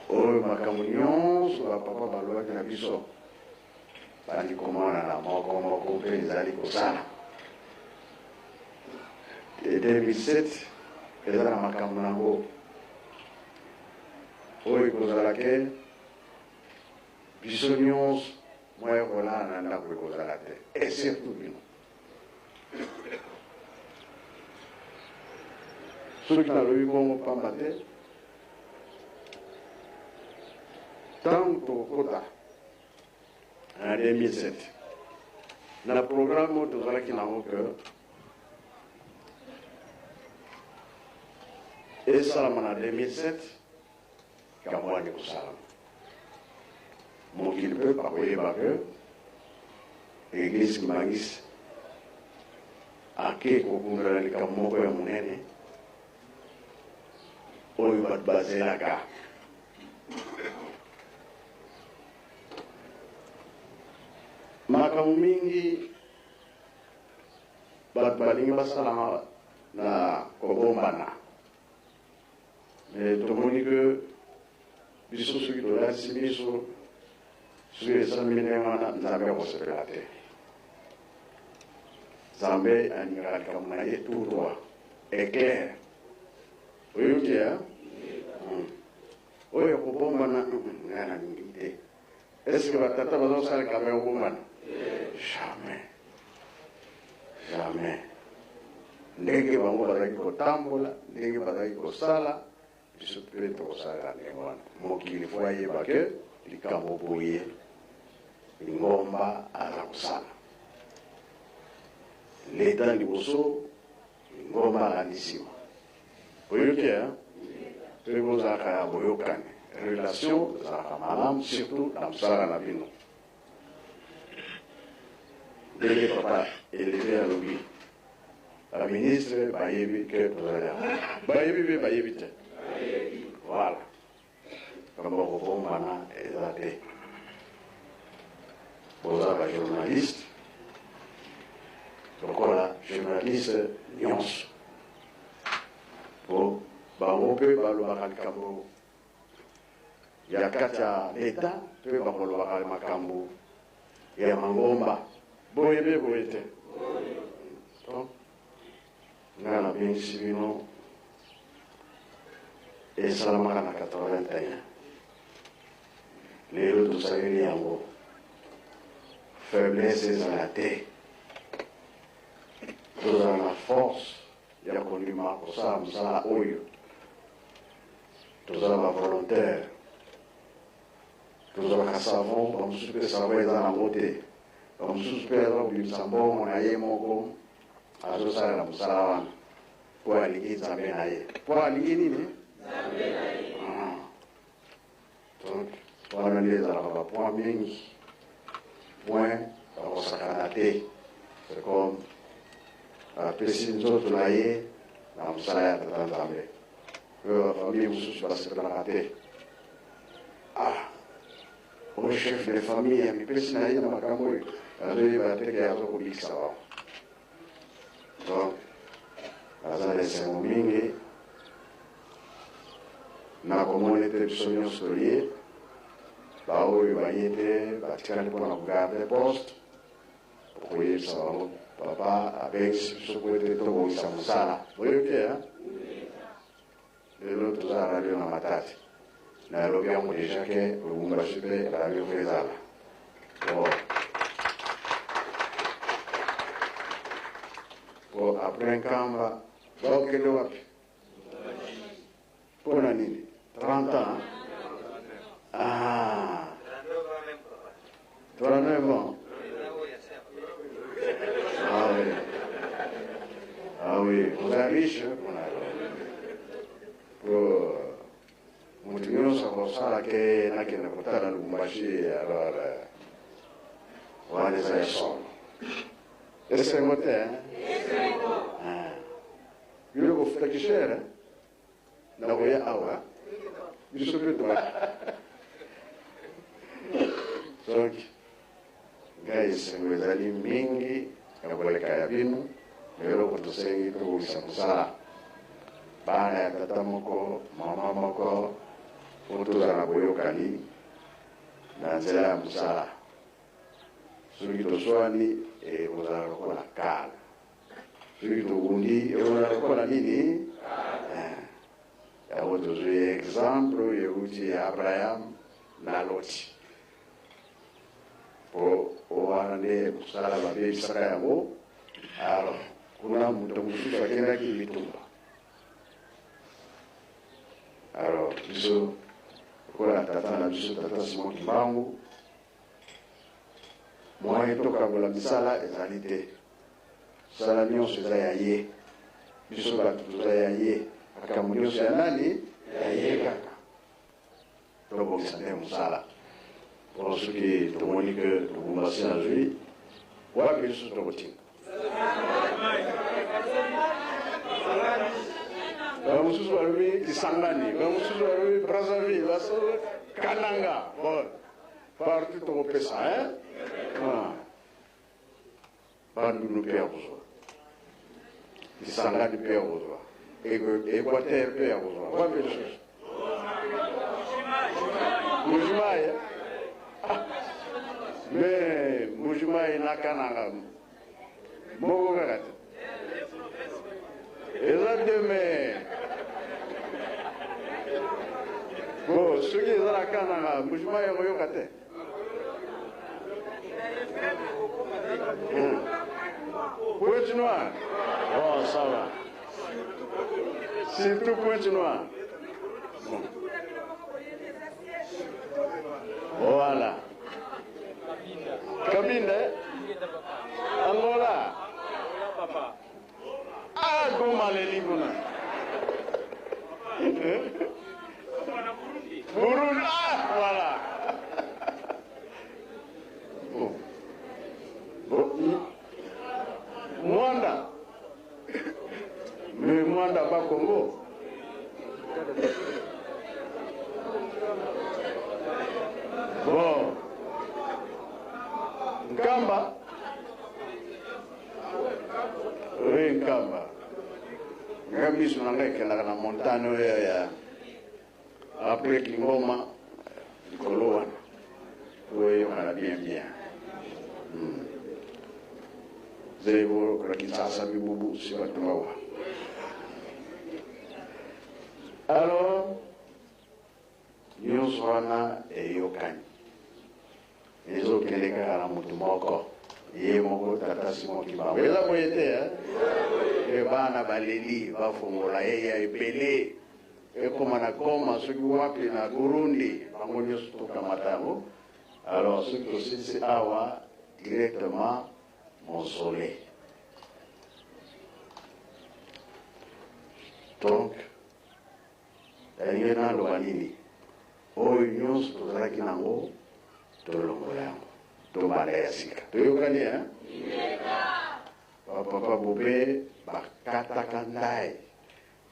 oyo makambo nyonso bapapa balobaki na biso Bandi komonana moko moko mpe ezali kosala. 2007 eza na makambo na yango oyo ekozala ke biso nyonso mwa ya kolala na ndako ekozala te et surtout bino soki nalobi bongo pamba te ntango tokokota na 2007 na programme oyo tozalaki nango ke esalama na 2007 yango wana ekosalama mokili mpe bakoyeba ke eglise kimbanguiste ake kokundana likambo moko ya monene oyo bato bazelaka. Makambo mingi bato balingi basala na kobombana, mais tomoni ke biso soki tolatisi miso. Soki esalemi ndenge wana, Nzambe akosepela te. Nzambe alingaka likambo na ye tout droit et clair. Oyoki ya? Oyo kobombana, ngai nalingi te. Est-ce que batata bazosala likambo ya kobombana? Jamais. Jamais. Ndenge bango bazalaki kotambola, ndenge bazalaki kosala, biso mpe tokosalaka ndenge wana. Mokili fo ayeba ke likambo boye lingomba aza kosala. Leta liboso, lingomba alandi nsima. Oyoki hein? Mpe bozalaka ya boyokani, relation ezalaka malamu surtout na mosala na bino. Ndenge papa eleve alobi, ba ministre bayebi ke tozali awa, bayebi mpe bayebi te. Voilà, makambo ya kobombana eza te. Boza ba journaliste lokola journaliste nyonso, po bango mpe balobaka likambo ya kati ya leta mpe bakolobaka makambo ya mangomba. Boye mpe boye te. Donc ngai nabengisi bino, esalamaka na 81, lelo tosaleli yango. Faiblesse ezala te, tozala na force ya kondima kosala mosala oyo. Tozala ba volontaire, tozwaka savon, bamosusu mpe savon eza nango te, bamosusu mpe aza kobimisa mbongo na ye moko, azosalela mosala wana mpo alingi Nzambe na ye. Mpo alingi nini? Donc wana nde ezalaka bapoint mingi, point bakosakana te. C'est comme apesi nzoto na ye na mosala ya Tata Nzambe. Oyo bafamille mosusu basepelaka te. Ah, oyo chef de famille amipesi na ye na makambo oyo, azoyeba te ke azokobikisa bango. Donc naza na esengo mingi nakomona ete biso nyonso toye, baoyo baye te batikali mpona kogarde poste, okoyebisa bango papa abengisi biso po ete tobongisa mosala. Boyoki te? Lelo toza radio na Matadi, nalobi yango deja ke Lubumbashi mpe radio mpe ezala. Bon, po après Nkamba bakokende wapi? Mpo na nini 30 ans? Ah, 39 ans. Ah oui, ah oui, oza riche mpona po moto nyonso akosala ke nakende kotala Lubumbashi. Alors wana eza ya solo, esengo te? Bino kofutaki cher nakoya awa, biso mpe toba. Donc ngai esengo ezali mingi ya koleka ya bino. Eloko tosengi, tobongisa mosala, bana ya tata moko, mama moko, po tozala na boyokani na nzela ya mosala. Soki toswani, ekozala lokola kala. Soki tobundi, ekozala lokola nini? Yango tozwi exemple oyo euti ya Abraham na Loti, po wana nde mosala babebisaka yango. Alors kuna moto mosusu akendaki bitumba. Alors biso lokola tata na biso, tata Simon Kimbangu, moyen tokabola misala ezali te. Mosala nyonso eza ya ye, biso bato toza ya ye, makambo nyonso ya nani? Ya ye kaka. Tobongisa nde mosala, po soki tomoni ke Lubumbashi nazwi wapi lisusu tokotinda. Bamosusu balobi Kisangani, bamosusu balobi Brazzaville, basusu Kananga. Bon, partout tokopesa, hein? Ah. Bandundu mpe ya kozwa, Kisangani mpe ya kozwa, Équateur mpe ya kozwa, wapi lisusu? Mbujimayi. Ah. Mbujimayi na Kananga moko kaka te. Eza deux mais bon soki eza na Kananga Mbujimayi akoyoka te. Pointe Noire. Bon, ça va. Surtout Pointe Noire. Bon. Voilà. Kabinda. Eh? Angola. Ah, Goma leli kuna. Burundi. Ah, voilà. Bon. Bon. Mwanda. Mais Mwanda ba Congo. Bon. Nkamba. Oui, Nkamba. Nga miso na ngai ekendaka na montagne oyo ya après Kingoma likolo wana oyo eyokana bien bien. Zebo na Kinshasa bibubu si bato bawa. Alors nyonso wana eyokani ezokende kaka na motu moko ye moko tata Simon Kimbangu. Eza boye te eh? E bana baleli bafongola ye ya ebele ekoma na Goma soki wapi na Burundi bango nyonso tokamata yango. Alors soki tosilisi awa directement mausolée. Donc nalingi naloba nini? Oyo nyonso tozalaki nango tolongola yango tobanda ya sika. Toyokani eh? Bapapa bobe bakataka ndai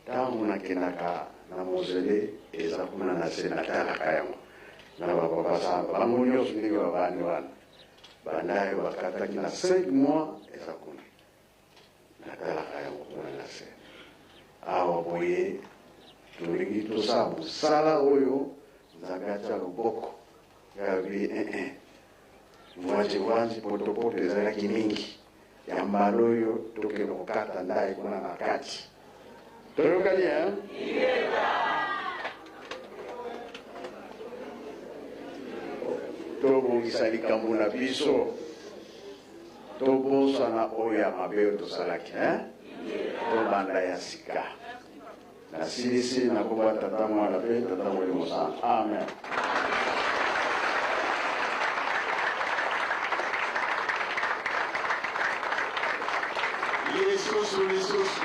ntango nakendaka na mausolée eza kuna na se natalaka yango na bapapa samba bango nyonso ndenge babandi wana bandai bakataki na 5 mois eza kuna natalaka yango kuna na se awa boye tolingi tosala mosala oyo Nzambe atia loboko yabi eh mwanzi potopoto ezalaki mingi ya mbala oyo tokende kokata ndai kuna na kati. Toyokani eh? Tobongisa likambo na biso, tobosana oyo ya mabe oyo tosalaki eh? Tobanda ya sika. Nasilisi na kombo ya Tata, Mwana mpe Tata Molimo Santu. Amen. Lisusu, lisusu.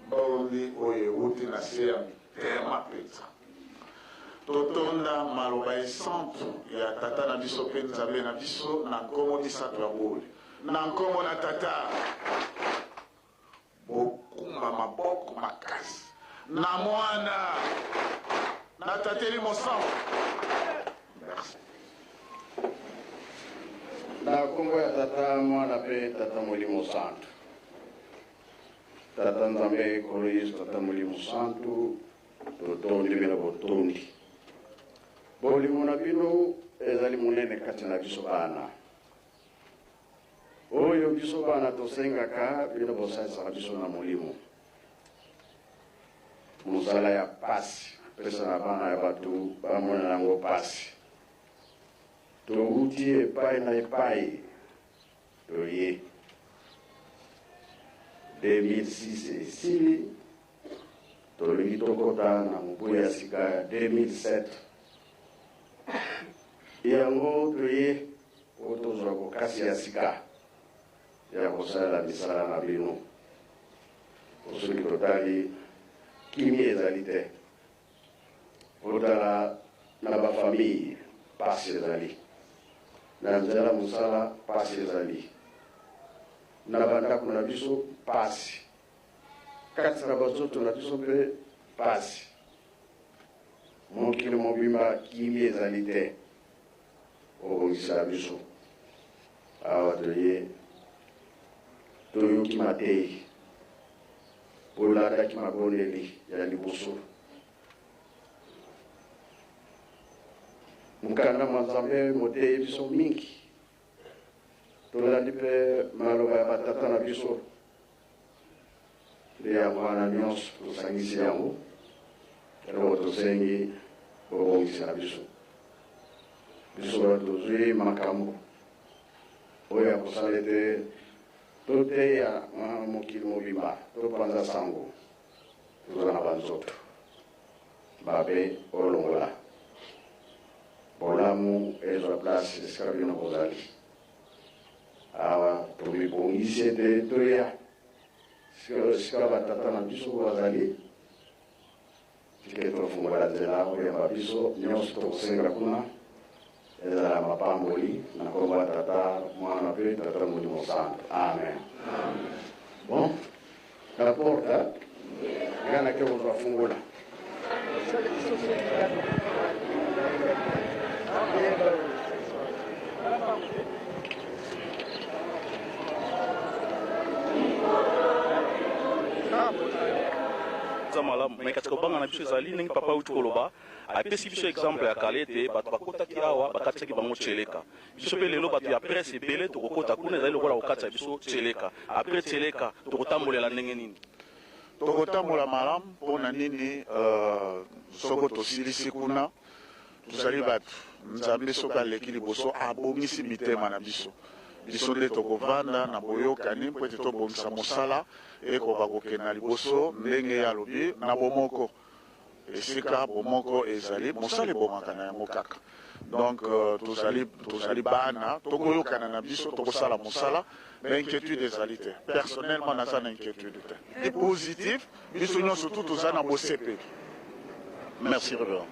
Mbondi oyo ewuti na se ya mitema mpenza. Totonda maloba esantu ya Tata na biso mpe Nzambe na biso na nkombo misato ya bule. Na nkombo na Tata, bokumba maboko makasi. Na Mwana, na Tata Elimo Santu. Merci. Na nkombo ya Tata, Mwana mpe Tata Molimo Santu. Tata Nzambe, Nkolo Yesu, Tata Molimo Santu, totondi bino botondi. Bolingo na bino ezali monene kati na biso bana. Oyo biso bana tosengaka, bino bosalisaka biso na molimo. Mosala ya pasi, pesa na bana ya bato bamona yango pasi. Towuti epai na epai toye. 2006 esili, tolingi tokota na mobu ya sika ya 2007. Yango toye po tozwa bokasi ya sika ya kosalela misala na bino. Po soki totali, kimia ezali te. Botala na ba famille pasi ezali, na nzela mosala pasi ezali, na ba ndako na biso pasi, kati na ba nzoto na biso mpe pasi. Mokili mobimba kimia ezali te. Obongisela biso awa toye, toyoki mateyi. Bolandaki mabondeli ya liboso. Mokanda mwa Nzambe moteyi biso mingi. Tolandi mpe maloba ya batata na biso. Nde yango wana nyonso tosangisi yango, eloko tosengi bobongisela biso. Biso bato tozwi makambo oyo ya kosala ete Toteya mokili mobimba, topanza sango, toza na ba nzoto mabe olongola bolamu ezwa place esika bino bozali. Awa tomibongisi ete toya esika ba tata na biso bazali, tike tofungola nzela oyamba biso nyonso tokosenga kuna ezala mapamboli na nkombo ya Tata, Mwana mpe Tata Molimo Santo. Amen. Bon, na porte nga nake kozwa fungola. Eza malamu me kasi kobanga na biso ezali ndenge papa auti koloba. Apesi biso exemple ya kala ete bato bakotaki awa bakatisaki bango tcheleka. Biso pe lelo bato ya presse ebele tokokota kuna ezali lokola kokatisa biso tcheleka. Après tcheleka tokotambolela ndenge nini? Tokotambola malamu mpo na nini? Soko tosilisi kuna tozali bato Nzambe soki aleki liboso abongisi mitema na biso. Biso nde tokovanda na boyokani mpo ete tobongisa mosala ekoka kokende na liboso ndenge ye alobi na bomoko. Esika bomoko ezali, mosala ebongaka na yango kaka. Donc tozali tozali bana, tokoyokana na biso, tokosala mosala, ba inquietude ezali te. Personnellement naza na inquietude te. Positif, biso nionso tout toza na bosepeli. Merci Reverend.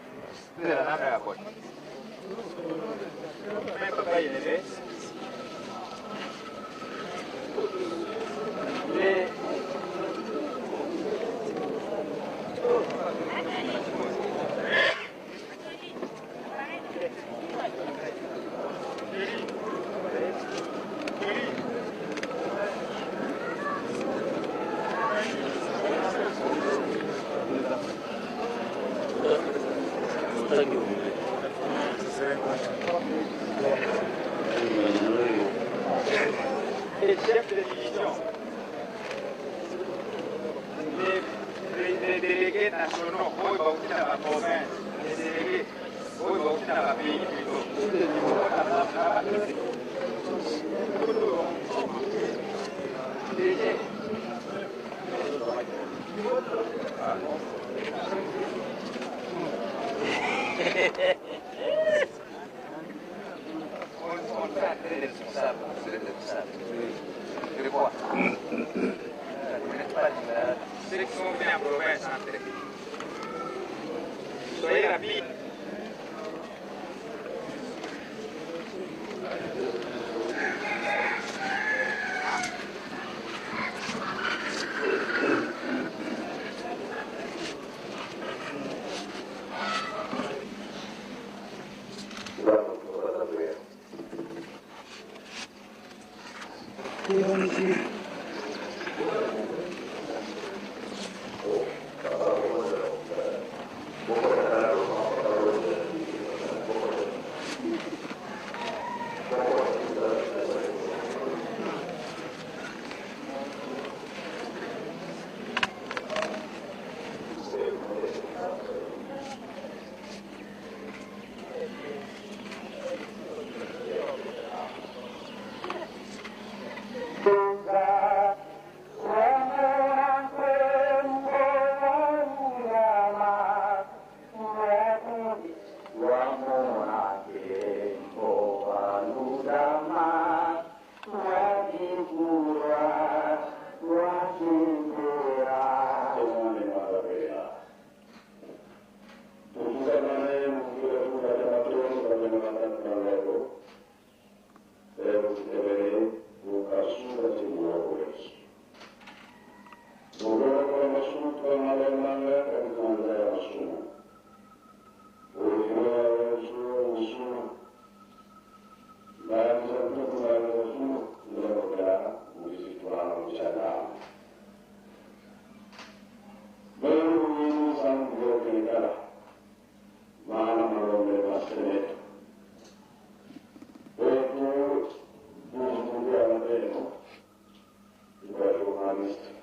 Les chefs de division, les délégués nationaux, oyo bauti na ba province, les délégués oyo bauti na ba pays plutôt. Ceux qui sont venus en province, entrez. Soyez rapides. benu ba journaliste.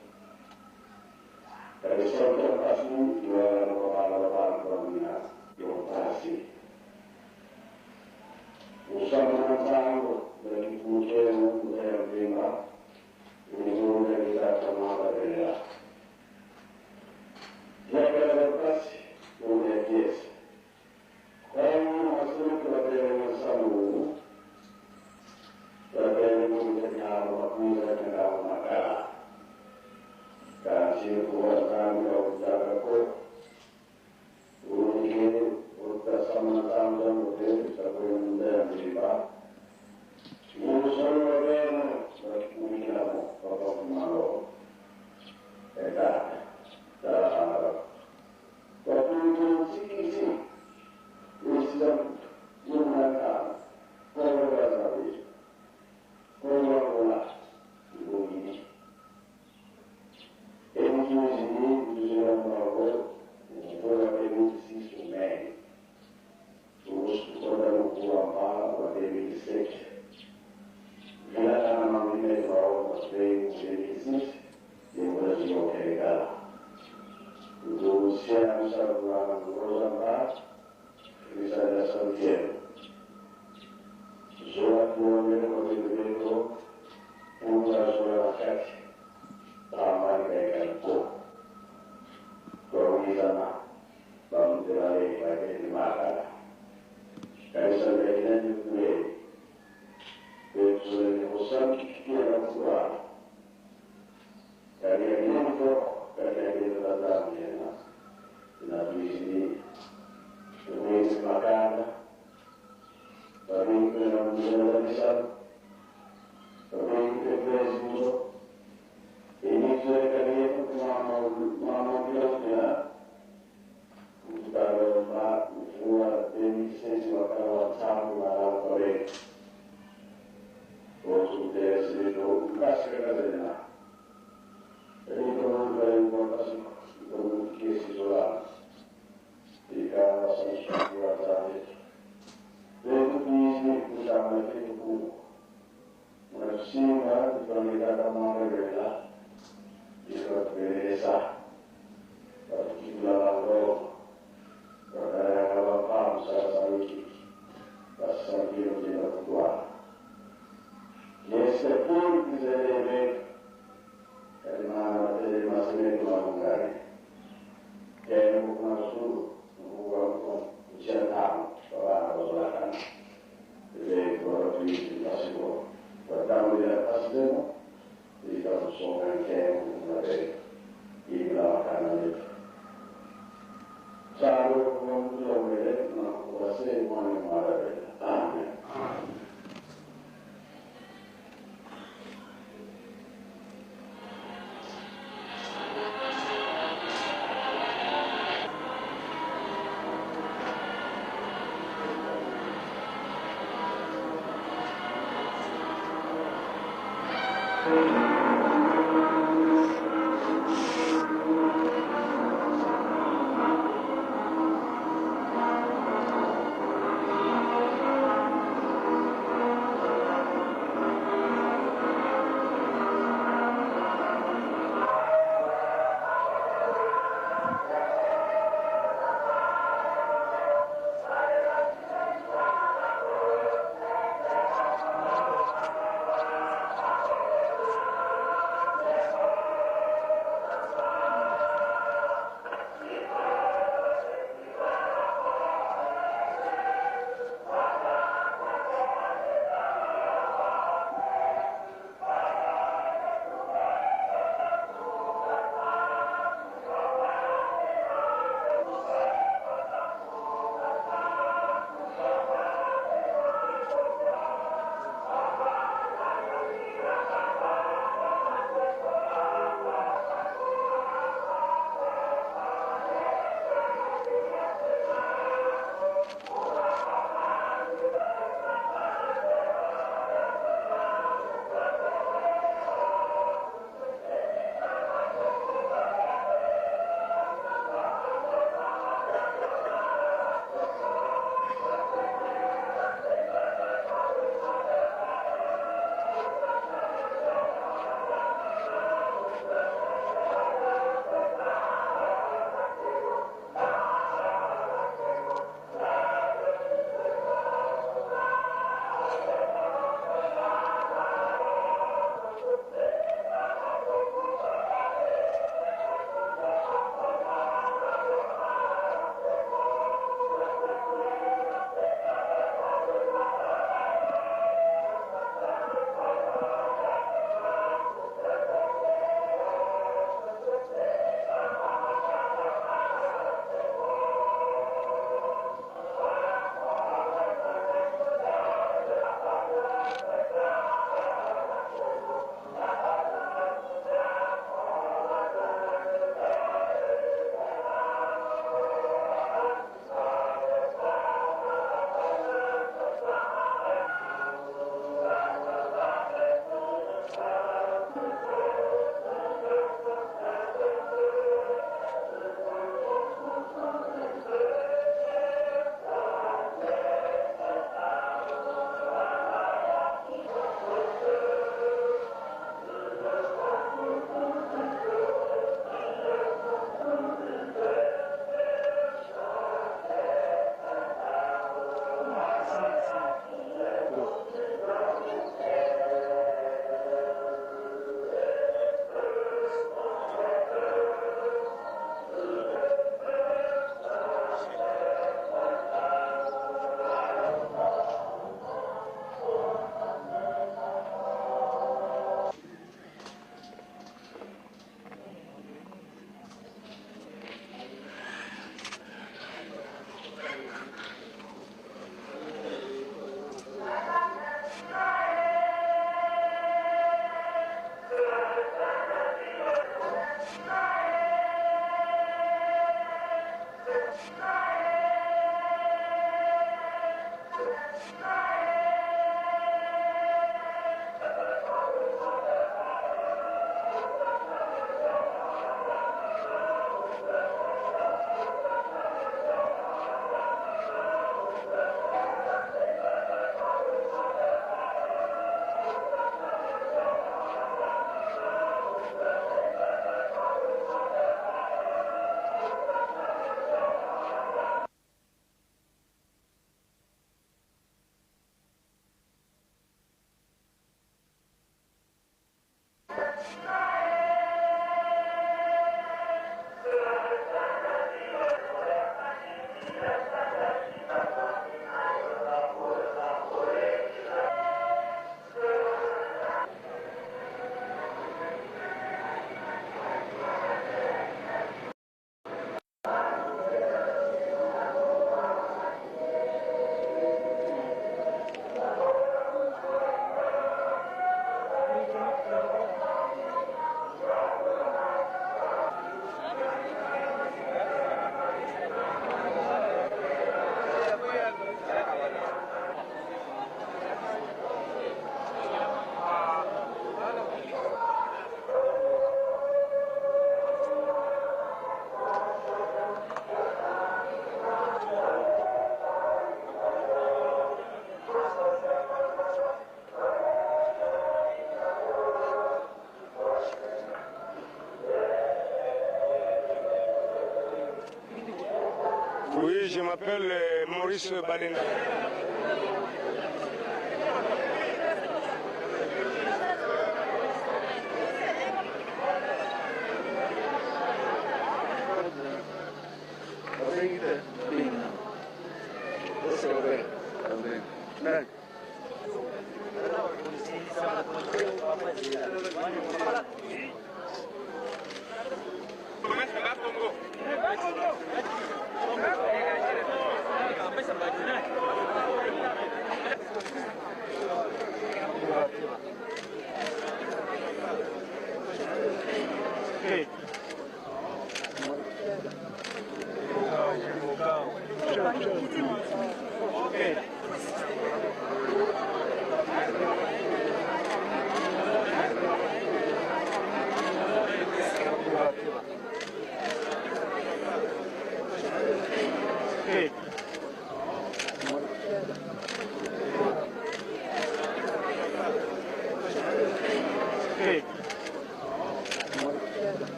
Oui, je m'appelle euh, Maurice Balenda.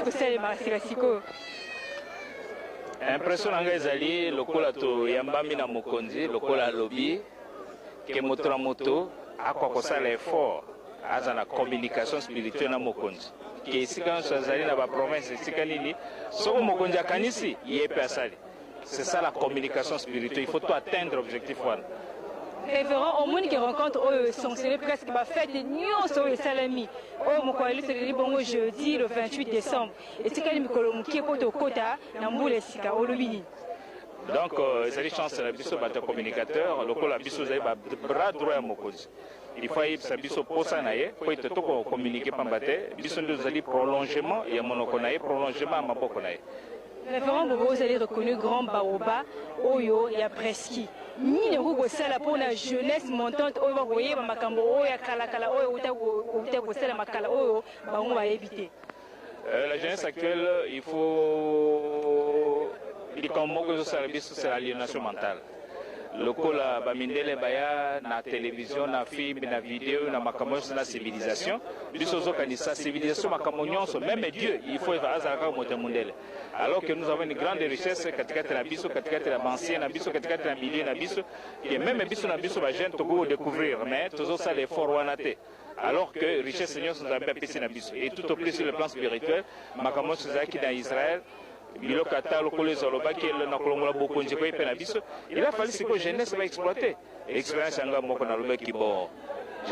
Kosalema sika sikoyo. Impression na ngai ezali lokola toyambami na mokonzi, lokola alobi ke moto na moto akoka kosala effort aza na communication spirituelle na mokonzi, ke esika nyonso azali na baprovince esika nini, soko mokonzi akanisi ye mpe asali. C'est ça la communication spirituelle, il faut to atteindre objectif wana. Révérend, omoni ke rencontre oyo esanctionne presque bafete nyonso oyo esalemi oyo mokolo ya liso bongo jeudi le 28 décembre, etikali mikolo moke mpo tokota na mbula esika, olobi nini? Donc ezali chance na biso bato ya communicateur, lokola biso ezali babras droit ya mokonzi, il faut ayebisa biso posa na ye mpo ete tokocommunique, pamba te biso nde tozali prolongement ya monoko na ye, prolongement ya maboko na ye. Révérend Bobo, ozali reconnu grand baoba oyo ya Preski. Nini okoki kosala mpona jeunesse montante oyo bakoyeba makambo oyo ya kalakala oyo outa kosala makala oyo bango bayebi te? La jeunesse actuelle, il faut likambo moko ezosala biso, c'est l'aliénation mentale. Lokola bamindele baya na télévision, na film, na video, na makambo nyonso, na civilisation, biso ozokanisa civilisation makambo nyonso, même Dieu il faut azala kaka moto ya mondele, alors que nous avons une grande richesse katikati na biso, katikati na baancien na biso, katikati na milieu na biso, ke même biso na biso bajeune tokoki kodécouvrir, mais tozosala effort wana te, alors que richesse nyonso Nzambe apesi na biso, et tout au plus sur le plan spirituel, makambo nyonso ezalaki na Israël, biloko ata lokolo ezo alobaki na kolongola bokonzi koye mpe na biso. Il a fallu sikoyo jeunesse baexploite expérience yango moko. Nalobaki bon,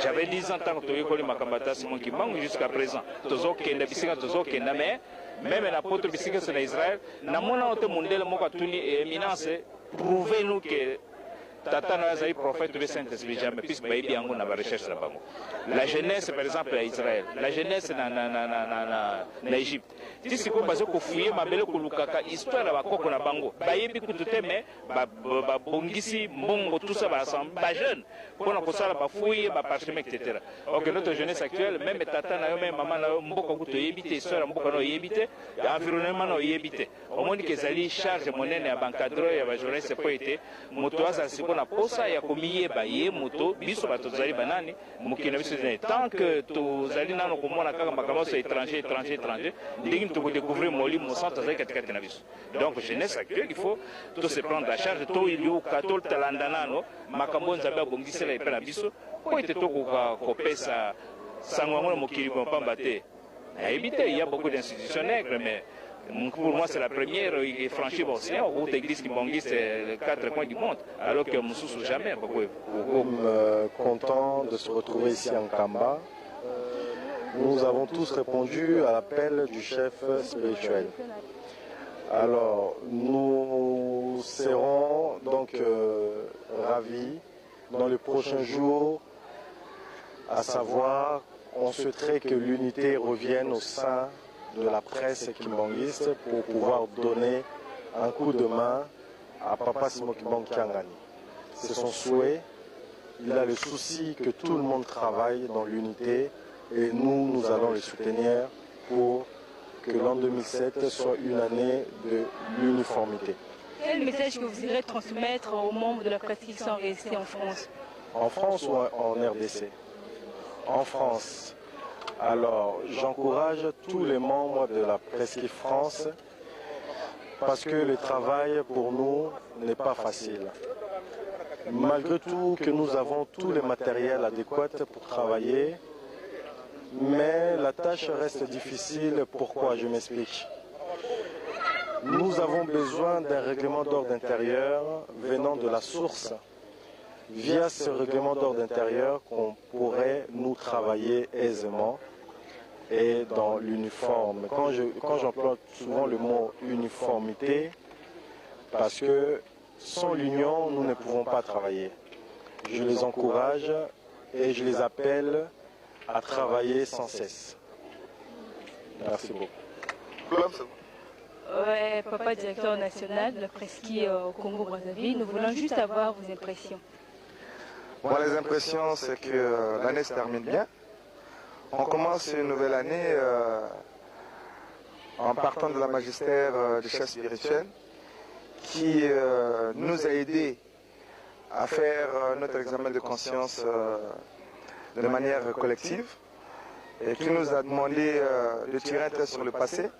j'avais 10 ans ntango toyekoli makambo ata Simon Kimbangu, jusqu'à présent tozokenda bisika tozokenda, mais même na poto, bisika nyonso na Israël, namona te mondele moko atuni éminence: prouvez nous que tata na yo azali prophète ou saint esprit. Jamais, puisque bayebi yango na barecherche na bango. La jeunesse par exemple ya Israël, la jeunesse na Égypte, ti sikoyo baza kofouiller mabele kolukaka histoire ya bakoko na bango, bayebi kutu te, mais babongisi mbongo, tout ça, bajeune mpona kosala bafouille, baparchemin, etc. Ok, notre jeunesse actuelle, même tata na yo, même mama na yo, mboka kutu oyebi te, histoire ya mboka na oyebi te, environnement na oyebi te. Omoni ke ezali charge monene ya baencadreur, ya bajournaliste, mpo ete moto azala sikoyo na posa ya komiyeba ye moto, biso bato tozali banani, mokili na biso ezali. Tant que tozali nano komona kaka makambo nyonso étranger, étranger, étranger, ndenge nini tokodécouvrir molimo santo azali katikati na biso? Donc jeunesse actuelle, il faut to se prendre à charge, toyoka, totalanda nano makambo Nzambe abongisela epai na biso mpo ete tokoka kopesa sango yango na mokili. Pamba te nayebi te, il y a beaucoup d'institutions nègres, mais pour moi, c'est la première il franchit océan, route église kimbanguiste, les quatre coins du monde, alors que mosusu jamais. Content de se retrouver ici en Kamba. Nous avons tous répondu à l'appel du chef spirituel. Alors, nous serons donc ravis dans les prochains jours, à savoir, on souhaiterait que l'unité revienne au sein de la presse kimbanguiste pour pouvoir donner un coup de main à Papa Simon Kimbangu Kiangani. C'est son souhait. Il a le souci que tout le monde travaille dans l'unité et nous, nous allons le soutenir pour que l'an 2007 soit une année de l'uniformité. Quel message que vous irez transmettre aux membres de la presse qui sont restés en France? En France ou en RDC? En France. Alors, j'encourage tous les membres de la Presqu'île France parce que le travail pour nous n'est pas facile. Malgré tout que nous avons tous les matériels adéquats pour travailler, mais la tâche reste difficile. Pourquoi? Je m'explique. Nous avons besoin d'un règlement d'ordre intérieur venant de la source. Via ce règlement d'ordre intérieur qu'on pourrait nous travailler aisément et dans l'uniforme. Quand j'emploie souvent le mot uniformité, parce que sans l'union, nous ne pouvons pas travailler. Je les encourage et je les appelle à travailler sans cesse. Merci beaucoup. Ouais, papa directeur national de la Presqu'île au Congo-Brazzaville, nous voulons juste avoir vos impressions. Bon, les impressions, c'est que l'année se termine bien. On commence une nouvelle année en partant de la magistère du chef spirituel qui nous a aidés à faire notre examen de conscience de manière collective et qui nous a demandé de tirer un trait sur le passé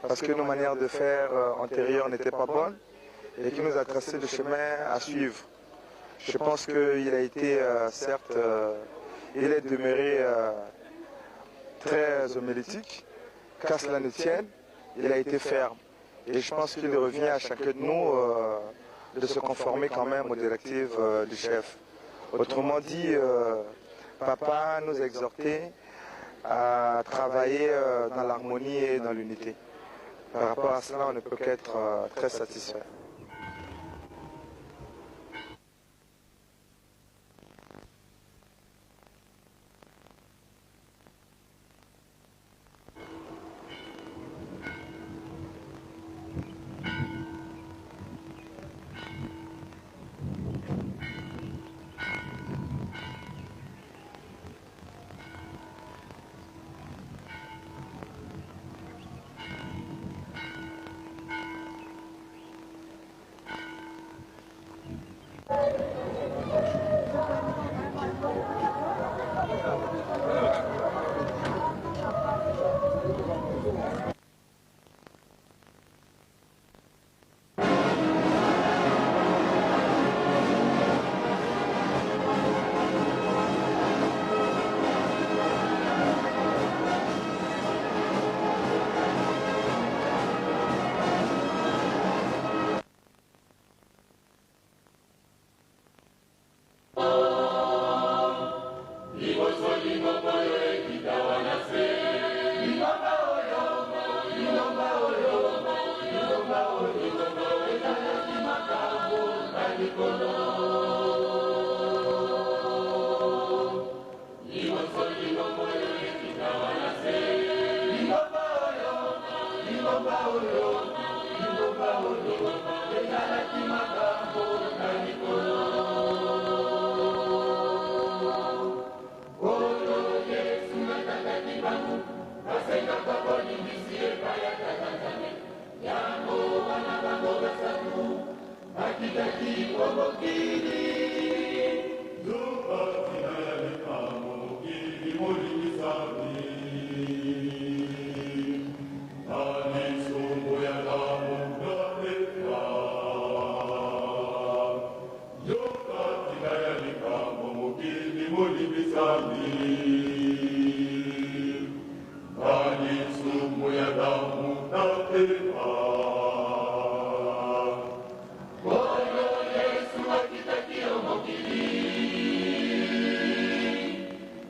parce que nos manières de faire antérieures n'étaient pas bonnes et qui nous a tracé le chemin à suivre. Je pense qu'il a été, certes, il est demeuré très homilétique, qu'à cela ne tienne, il a été ferme. Et je pense qu'il revient à chacun de nous de se conformer quand même aux directives du chef. Autrement dit, papa nous a exhortés à travailler dans l'harmonie et dans l'unité. Par rapport à cela, on ne peut qu'être très satisfait.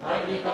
Alika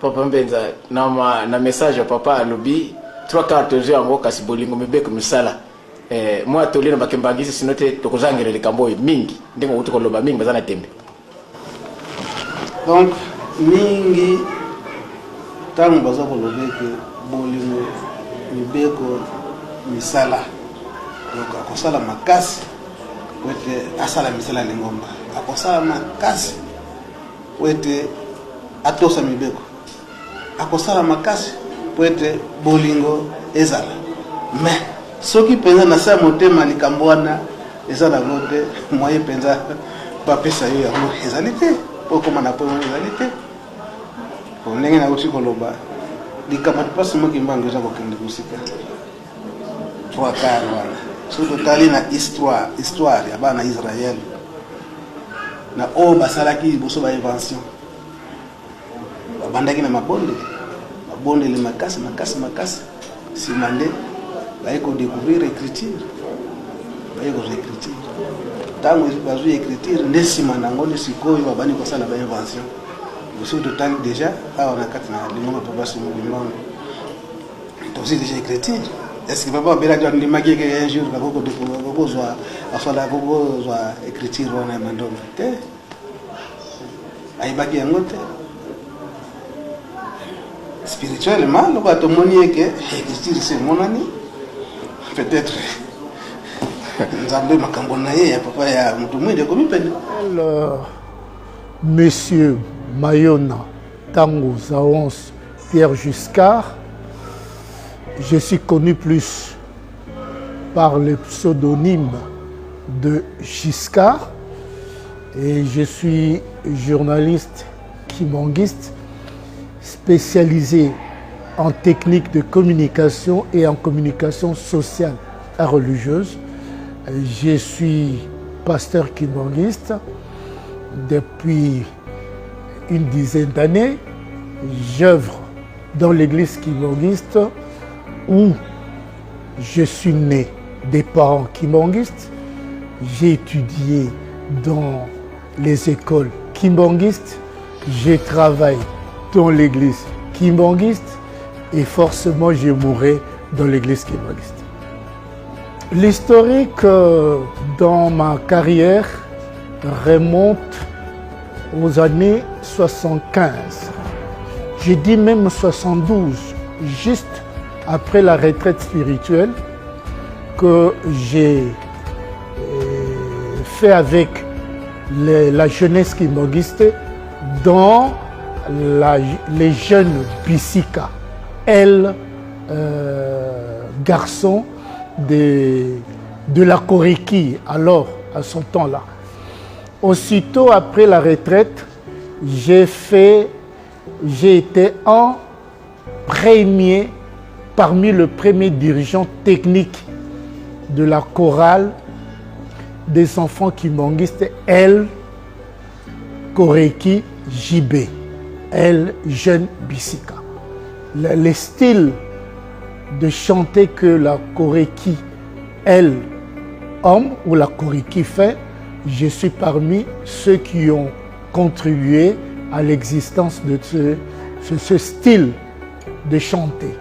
Papa Mbenza, na, ma, na message ya papa alobi trois quarts tozwi yango kasi bolingo mibeko misala eh, mwa toli na bakimbangisi sino te tokozangela likambo oyo mingi ndenge outi koloba mingi baza na tembe. Donc mingi ntango baza koloba ete bolingo mibeko misala, donc akosala makasi po ete asala misala ya lingomba, akosala makasi po ete atosa mibeko, akosala makasi po ete bolingo ezala. Mais soki mpenza na se ya motema likambo wana eza nango te, moyen mpenza bapesa yo yango ezali te, po okoma na point wana ezali te. Po ndenge nauti koloba, likambo ya Papa Simon Kimbangu eza kokende mosika. 3/4 wana soki totali na histoire, histoire ya bana Israël na oyo basalaki liboso ba invention, babandaki na mabondeli, mabondeli makasi makasi makasi, nsima nde baye kodécouvrir écriture, baye kozwa écriture. Ntango bazwi écriture nde nsima na yango nde sikoyo babandi kosala ba invention. Soki totali déjà awa na kati na lingomba Papa Simon Kimbangu, tozwi déjà écriture. Est-ce que papa abelaki andimaki eke un jour akokozwa asala akokozwa écriture wana ya mandombe te? Ayebaki yango te. Spirituellement lokola tomoni eke écriture se emonani, peut-être Nzambe makambo na ye ya papa ya moto mwindu ekomi pene. Alors, Monsieur Mayona Tango Zaons Pierre Giscard, je suis connu plus par le pseudonyme de Giscard et je suis journaliste kimbanguiste spécialisé en technique de communication et en communication sociale et religieuse. Je suis pasteur kimbanguiste depuis une dizaine d'années. J'œuvre dans l'église kimbanguiste où je suis né des parents kimbanguistes. J'ai étudié dans les écoles kimbanguistes. Je travaille dans l'église kimbanguiste et forcément je mourrai dans l'église kimbanguiste. L'historique dans ma carrière remonte aux années 75. Je dis même 72, juste après la retraite spirituelle que j'ai fait avec les, la jeunesse kimbanguiste dans la, les jeunes Bissika, elle, garçon de, de la Koriki, alors, à son temps-là. Aussitôt après la retraite, j'ai fait, j'ai été en premier, parmi le premier dirigeant technique de la chorale des enfants kimbanguistes, elle, Koreki JB, elle, jeune Bissika. Le, le style de chanter que la Koreki, elle, homme, ou la Koreki fait, je suis parmi ceux qui ont contribué à l'existence de ce, ce, ce style de chanter.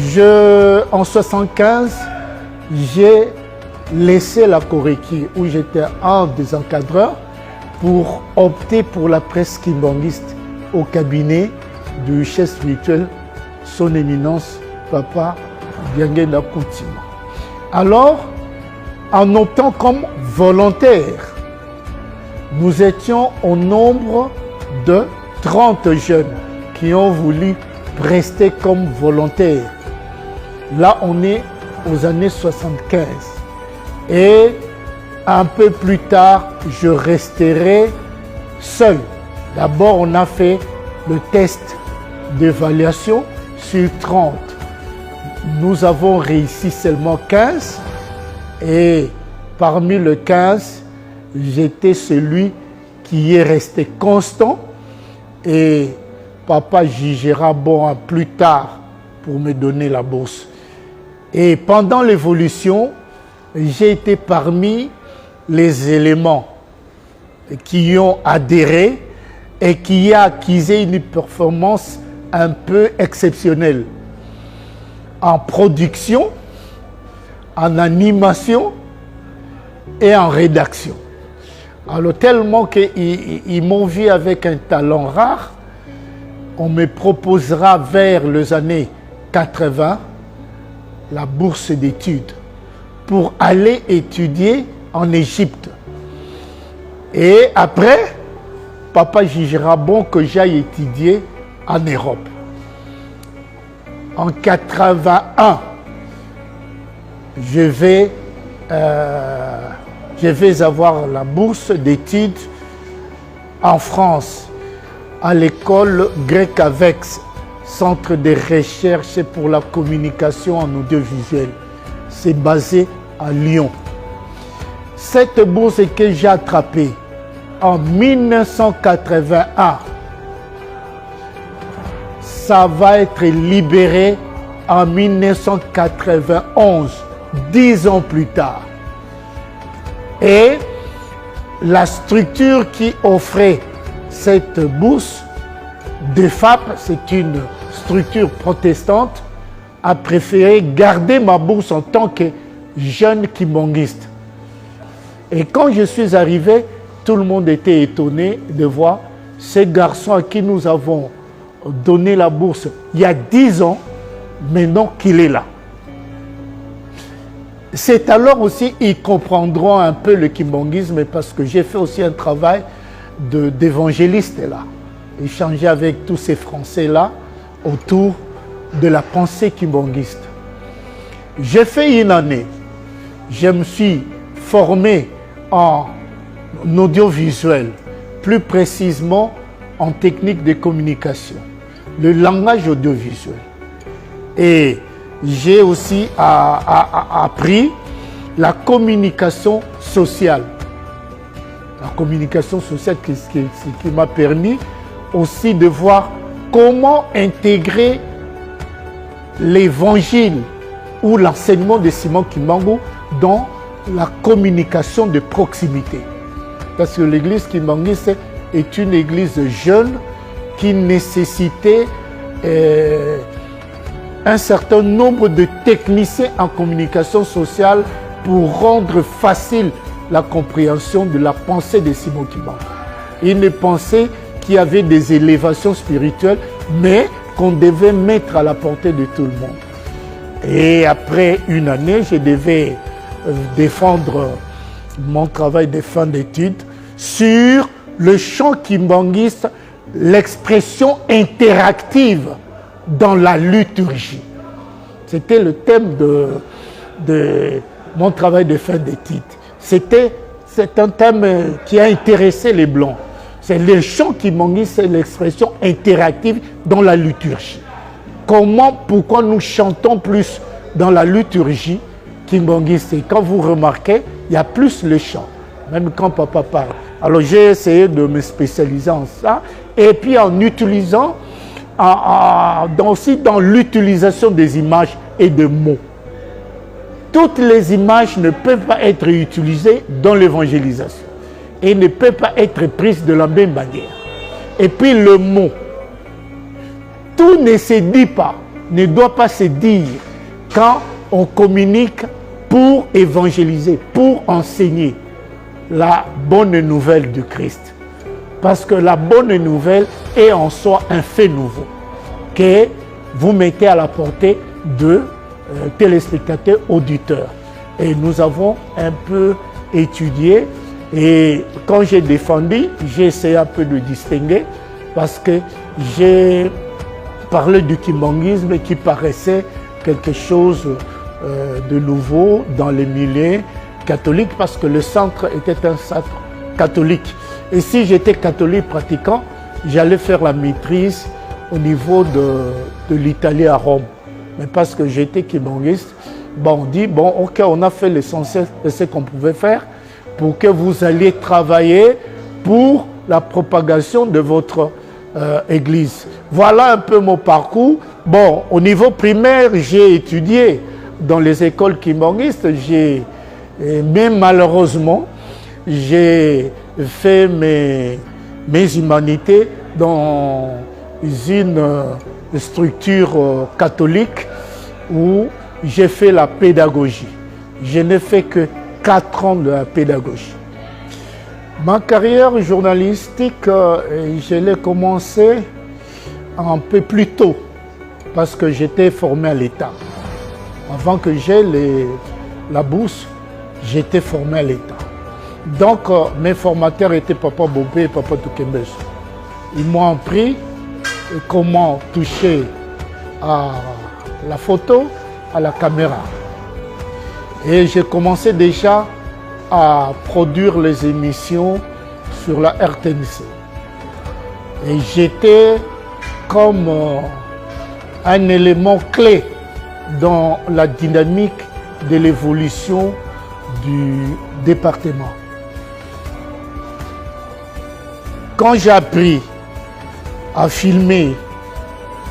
Je, en 75, j'ai laissé la Koreki, où j'étais un des encadreurs, pour opter pour la presse kimbanguiste au cabinet du chef spirituel, son éminence, Papa Diangienda Kuntima. Alors, en optant comme volontaire, nous étions au nombre de 30 jeunes qui ont voulu rester comme volontaires. Là, on est aux années 75. Et un peu plus tard, je resterai seul. D'abord, on a fait le test d'évaluation sur 30. Nous avons réussi seulement 15 et parmi les 15, j'étais celui qui est resté constant et papa jugera bon plus tard pour me donner la bourse. Et pendant l'évolution, j'ai été parmi les éléments qui ont adhéré. et qui a acquis une performance un peu exceptionnelle en production, en animation et en rédaction. Alors tellement qu'ils m'ont vu avec un talent rare, on me proposera vers les années 80 la bourse d'études pour aller étudier en Égypte. Et après, papa jugera bon que j'aille étudier en Europe. En 81, je vais, euh, je vais avoir la bourse d'études en France, à l'école grecque Avex, centre de recherche pour la communication en audiovisuel. C'est basé à Lyon. Cette bourse que j'ai attrapée en 1981, ça va être libéré en 1991, dix ans plus tard. Et la structure qui offrait cette bourse, DEFAP, c'est une structure protestante, a préféré garder ma bourse en tant que jeune kimbonguiste. Et quand je suis arrivé, tout le monde était étonné de voir ces garçons à qui nous avons donné la bourse il y a dix ans, maintenant qu'il est là. C'est alors aussi ils comprendront un peu le kimbonguisme parce que j'ai fait aussi un travail d'évangéliste là, échanger avec tous ces Français-là autour de la pensée kimbonguiste. J'ai fait une année, je me suis formé en audiovisuel, plus précisément en technique de communication, le langage audiovisuel. Et j'ai aussi appris la communication sociale. La communication sociale qui, qui, qui m'a permis aussi de voir comment intégrer l'évangile ou l'enseignement de Simon Kimbangu dans la communication de proximité. Parce que l'église kimbanguiste est une église jeune qui nécessitait euh, un certain nombre de techniciens en communication sociale pour rendre facile la compréhension de la pensée de Simon Kimbangu. Une pensée qui avait des élévations spirituelles, mais qu'on devait mettre à la portée de tout le monde. Et après une année, je devais euh, défendre mon travail de fin d'études sur le chant kimbanguiste, l'expression interactive dans la liturgie. C'était le thème de, de mon travail de fin d'études. C'était c'est un thème euh, qui a intéressé les Blancs. C'est le chant kimbanguiste, c'est l'expression interactive dans la liturgie. Comment, pourquoi nous chantons plus dans la liturgie kimbanguiste Et quand vous remarquez, il y a plus le chant, même quand papa parle. Alors j'ai essayé de me spécialiser en ça, et puis en utilisant, en, en, aussi dans l'utilisation des images et de mots. Toutes les images ne peuvent pas être utilisées dans l'évangélisation et ne peuvent pas être prises de la même manière. Et puis le mot. Tout ne se dit pas, ne doit pas se dire quand on communique pour évangéliser, pour enseigner la bonne nouvelle du Christ. Parce que la bonne nouvelle est en soi un fait nouveau que vous mettez à la portée de euh, téléspectateurs, auditeurs. Et nous avons un peu étudié et quand j'ai défendu, j'ai essayé un peu de distinguer parce que j'ai parlé du kimbanguisme qui paraissait quelque chose euh, de nouveau dans les milieux catholiques parce que le centre était un centre catholique. Et si j'étais catholique pratiquant, j'allais faire la maîtrise au niveau de, de l'Italie à Rome. Mais parce que j'étais kimbanguiste, bon, on dit, bon, ok, on a fait l'essentiel de ce qu'on pouvait faire pour que vous alliez travailler pour la propagation de votre euh, église. Voilà un peu mon parcours. Bon, au niveau primaire, j'ai étudié dans les écoles kimbanguistes, j'ai, mais malheureusement, j'ai fait mes, mes humanités dans une euh, structure euh, catholique où j'ai fait la pédagogie. Je n'ai fait que 4 ans de la pédagogie. Ma carrière journalistique, euh, je l'ai commencée un peu plus tôt parce que j'étais formé à l'État. Avant que j'aie la bourse, j'étais formé à l'État. Donc, euh, mes formateurs étaient Papa Bobé et Papa Toukembes. Ils m'ont appris comment toucher à la photo, à la caméra. Et j'ai commencé déjà à produire les émissions sur la RTNC. Et j'étais comme euh, un élément clé dans la dynamique de l'évolution du département. Quand j'ai appris à filmer,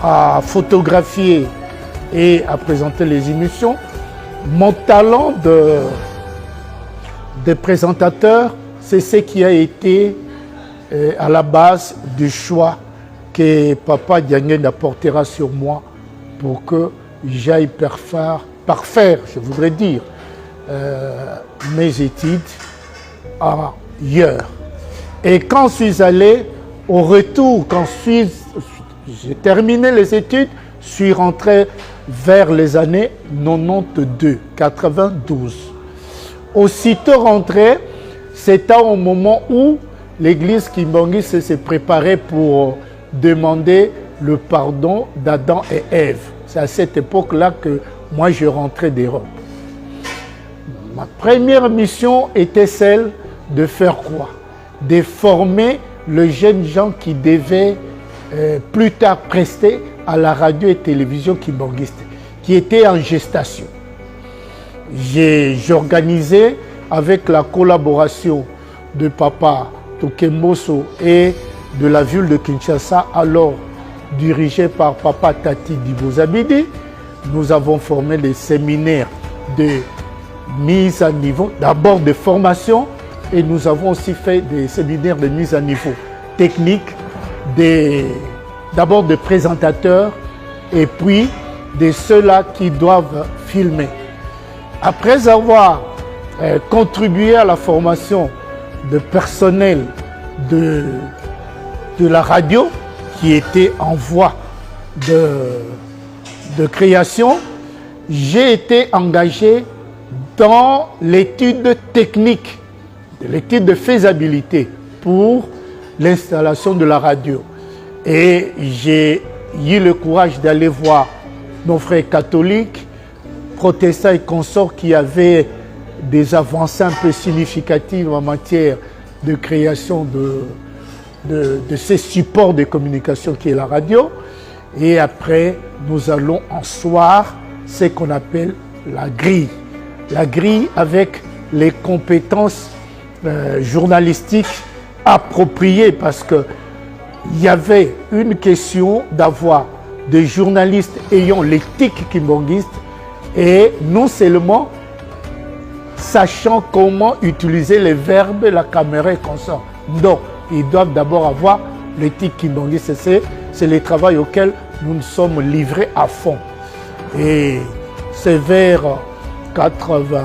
à photographier et à présenter les émissions, mon talent de, de présentateur, c'est ce qui a été euh, à la base du choix que Papa Diangen apportera sur moi pour que j'aille parfaire, parfaire, je voudrais dire, euh, mes études ailleurs. Et quand je suis allé, au retour, quand j'ai terminé les études, je suis rentré vers les années 92, 92. Aussitôt rentré, c'était au moment où l'église Kimbangiste s'est préparée pour demander le pardon d'Adam et Ève. C'est à cette époque-là que moi je rentrais d'Europe. Ma première mission était celle de faire quoi De former le jeune gens qui devait euh, plus tard prester à la radio et télévision kimbanguiste, qui était en gestation. J'organisais avec la collaboration de papa Tokemboso et de la ville de Kinshasa, alors dirigée par papa Tati Dibozabidi, nous avons formé des séminaires de mise à niveau, d'abord de formation, et nous avons aussi fait des séminaires de mise à niveau technique, d'abord des présentateurs et puis de ceux-là qui doivent filmer. Après avoir euh, contribué à la formation de personnel de, de la radio qui était en voie de, de création, j'ai été engagé dans l'étude technique, l'étude de faisabilité pour l'installation de la radio. Et j'ai eu le courage d'aller voir nos frères catholiques, protestants et consorts qui avaient des avancées un peu significatives en matière de création de, de, de ces supports de communication qui est la radio. Et après, nous allons en soir ce qu'on appelle la grille. La grille avec les compétences euh, journalistiques appropriées parce que il y avait une question d'avoir des journalistes ayant l'éthique kimbangiste et non seulement sachant comment utiliser les verbes, la caméra et consort. Donc, ils doivent d'abord avoir l'éthique kimbangiste. C'est le travail auquel nous nous sommes livrés à fond. Et c'est vers 80,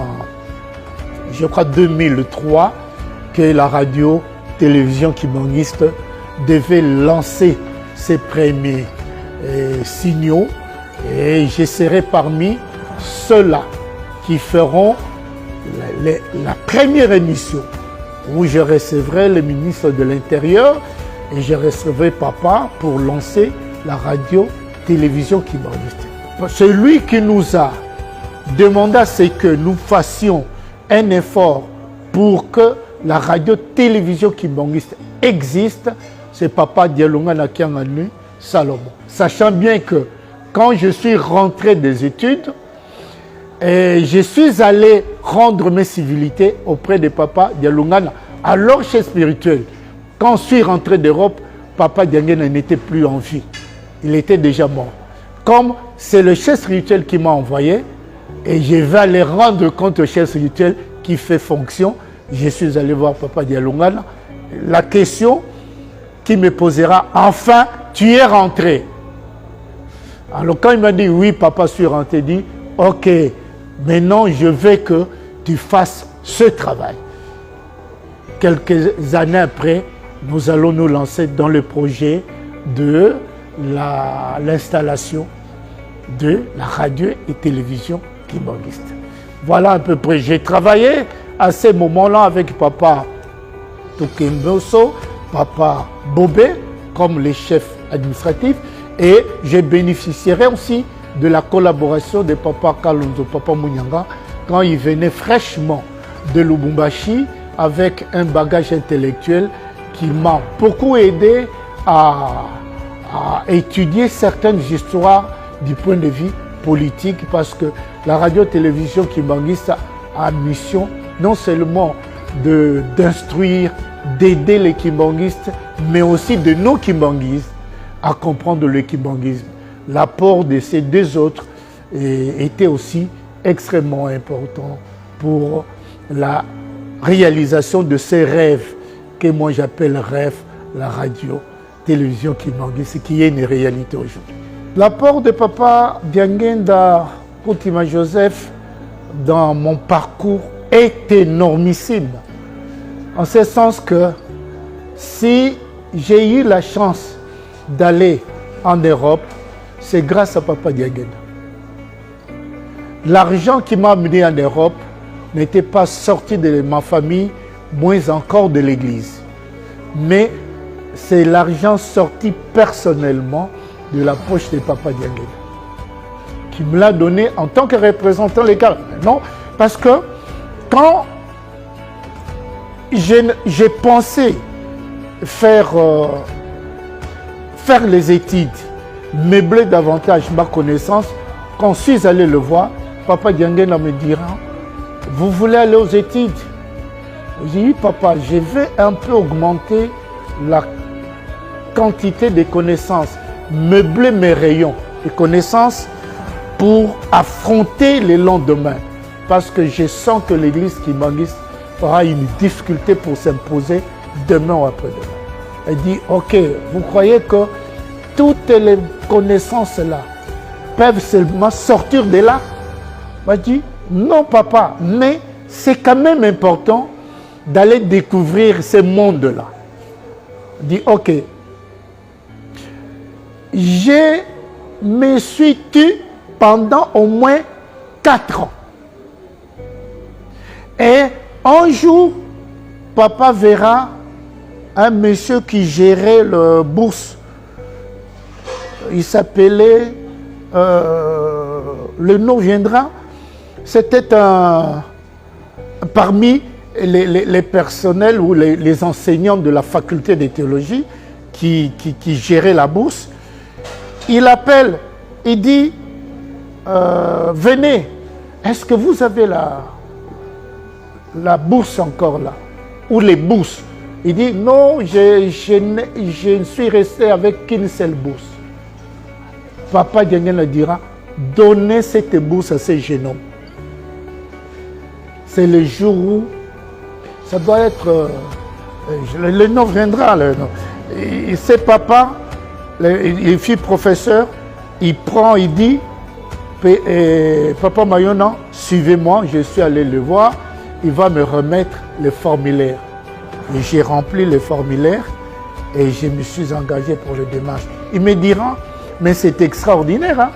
je crois 2003, que la radio télévision kimbangiste devait lancer ses premiers euh, signaux. Et je serai parmi ceux-là qui feront la, la première émission où je recevrai le ministre de l'Intérieur et je recevrai papa pour lancer la radio télévision kimbangiste. Celui qui nous a demandé ce que nous fassions un effort pour que la radio-télévision kimbangiste existe, c'est papa Dialunga Nakianganu Salomon. Sachant bien que quand je suis rentré des études, et je suis allé rendre mes civilités auprès de papa Dialungana, alors chef spirituel. Quand je suis rentré d'Europe, papa Diangena n'était plus en vie. Il était déjà mort. Comme c'est le chef spirituel qui m'a envoyé, et je vais aller rendre compte au chef spirituel qui fait fonction, je suis allé voir papa Dialungana. La question qui me posera, enfin, tu es rentré. Alors quand il m'a dit, oui, papa, je suis rentré, il dit, ok, maintenant je veux que tu fasses ce travail. Quelques années après, nous allons nous lancer dans le projet de l'installation de la radio et télévision kimbanguiste. Voilà à peu près. J'ai travaillé à ces moments-là avec papa Tokemboso, papa Bobé, comme les chefs administratifs, et je bénéficierai aussi de la collaboration de papa Kalonzo, papa Munyanga, quand il venait fraîchement de Lubumbashi avec un bagage intellectuel qui m'a beaucoup aidé à, à étudier certaines histoires du point de vue politique parce que la radio-télévision kimbanguiste a mission non seulement d'instruire, d'aider les kimbanguistes, mais aussi de nos kimbanguistes à comprendre le kimbanguisme. L'apport de ces deux autres était aussi extrêmement important pour la réalisation de ces rêves que moi j'appelle rêve, la radio, télévision kimbanguiste, qui est une réalité aujourd'hui. L'apport de papa Diangenda Koutima Joseph dans mon parcours est énormissime. En ce sens que si j'ai eu la chance d'aller en Europe, c'est grâce à Papa Diangenda. L'argent qui m'a amené en Europe n'était pas sorti de ma famille, moins encore de l'église. Mais c'est l'argent sorti personnellement de la poche de Papa Diangenda, qui me l'a donné en tant que représentant légal. Non, parce que quand j'ai pensé faire, euh, faire les études, meubler davantage ma connaissance, quand je suis allé le voir, Papa Diangenda me dira, vous voulez aller aux études J'ai dit, papa, je vais un peu augmenter la quantité de connaissances, meubler mes rayons de connaissances pour affronter les lendemains. Parce que je sens que l'église kimbanguiste aura une difficulté pour s'imposer demain ou après-demain. Elle dit, ok, vous croyez que toutes les connaissances là peuvent seulement sortir de là Moi, je dis, non papa, mais c'est quand même important d'aller découvrir ce monde-là. Dit, ok, je me suis tu pendant au moins quatre ans. Et un jour, papa verra un monsieur qui gérait le bourse. Il s'appelait, euh, le nom viendra, c'était un, parmi les, personnels ou les, enseignants de la faculté de théologie qui, qui, géraient la bourse. Il appelle, il dit, euh, venez, est-ce que vous avez la, la bourse encore là Ou les bourses Il dit, non, je, je, ne suis resté avec qu'une seule bourse. Papa le dira, donnez cette bourse à ces jeunes hommes. C'est le jour où ça doit être... Euh, le nom viendra. Le nom. Et, c'est papa, il fit professeur, il prend, il dit, Papa Mayona, suivez-moi, je suis allé le voir, il va me remettre le formulaire. J'ai rempli le formulaire et je me suis engagé pour le démarche. Il me dira, mais c'est extraordinaire, hein,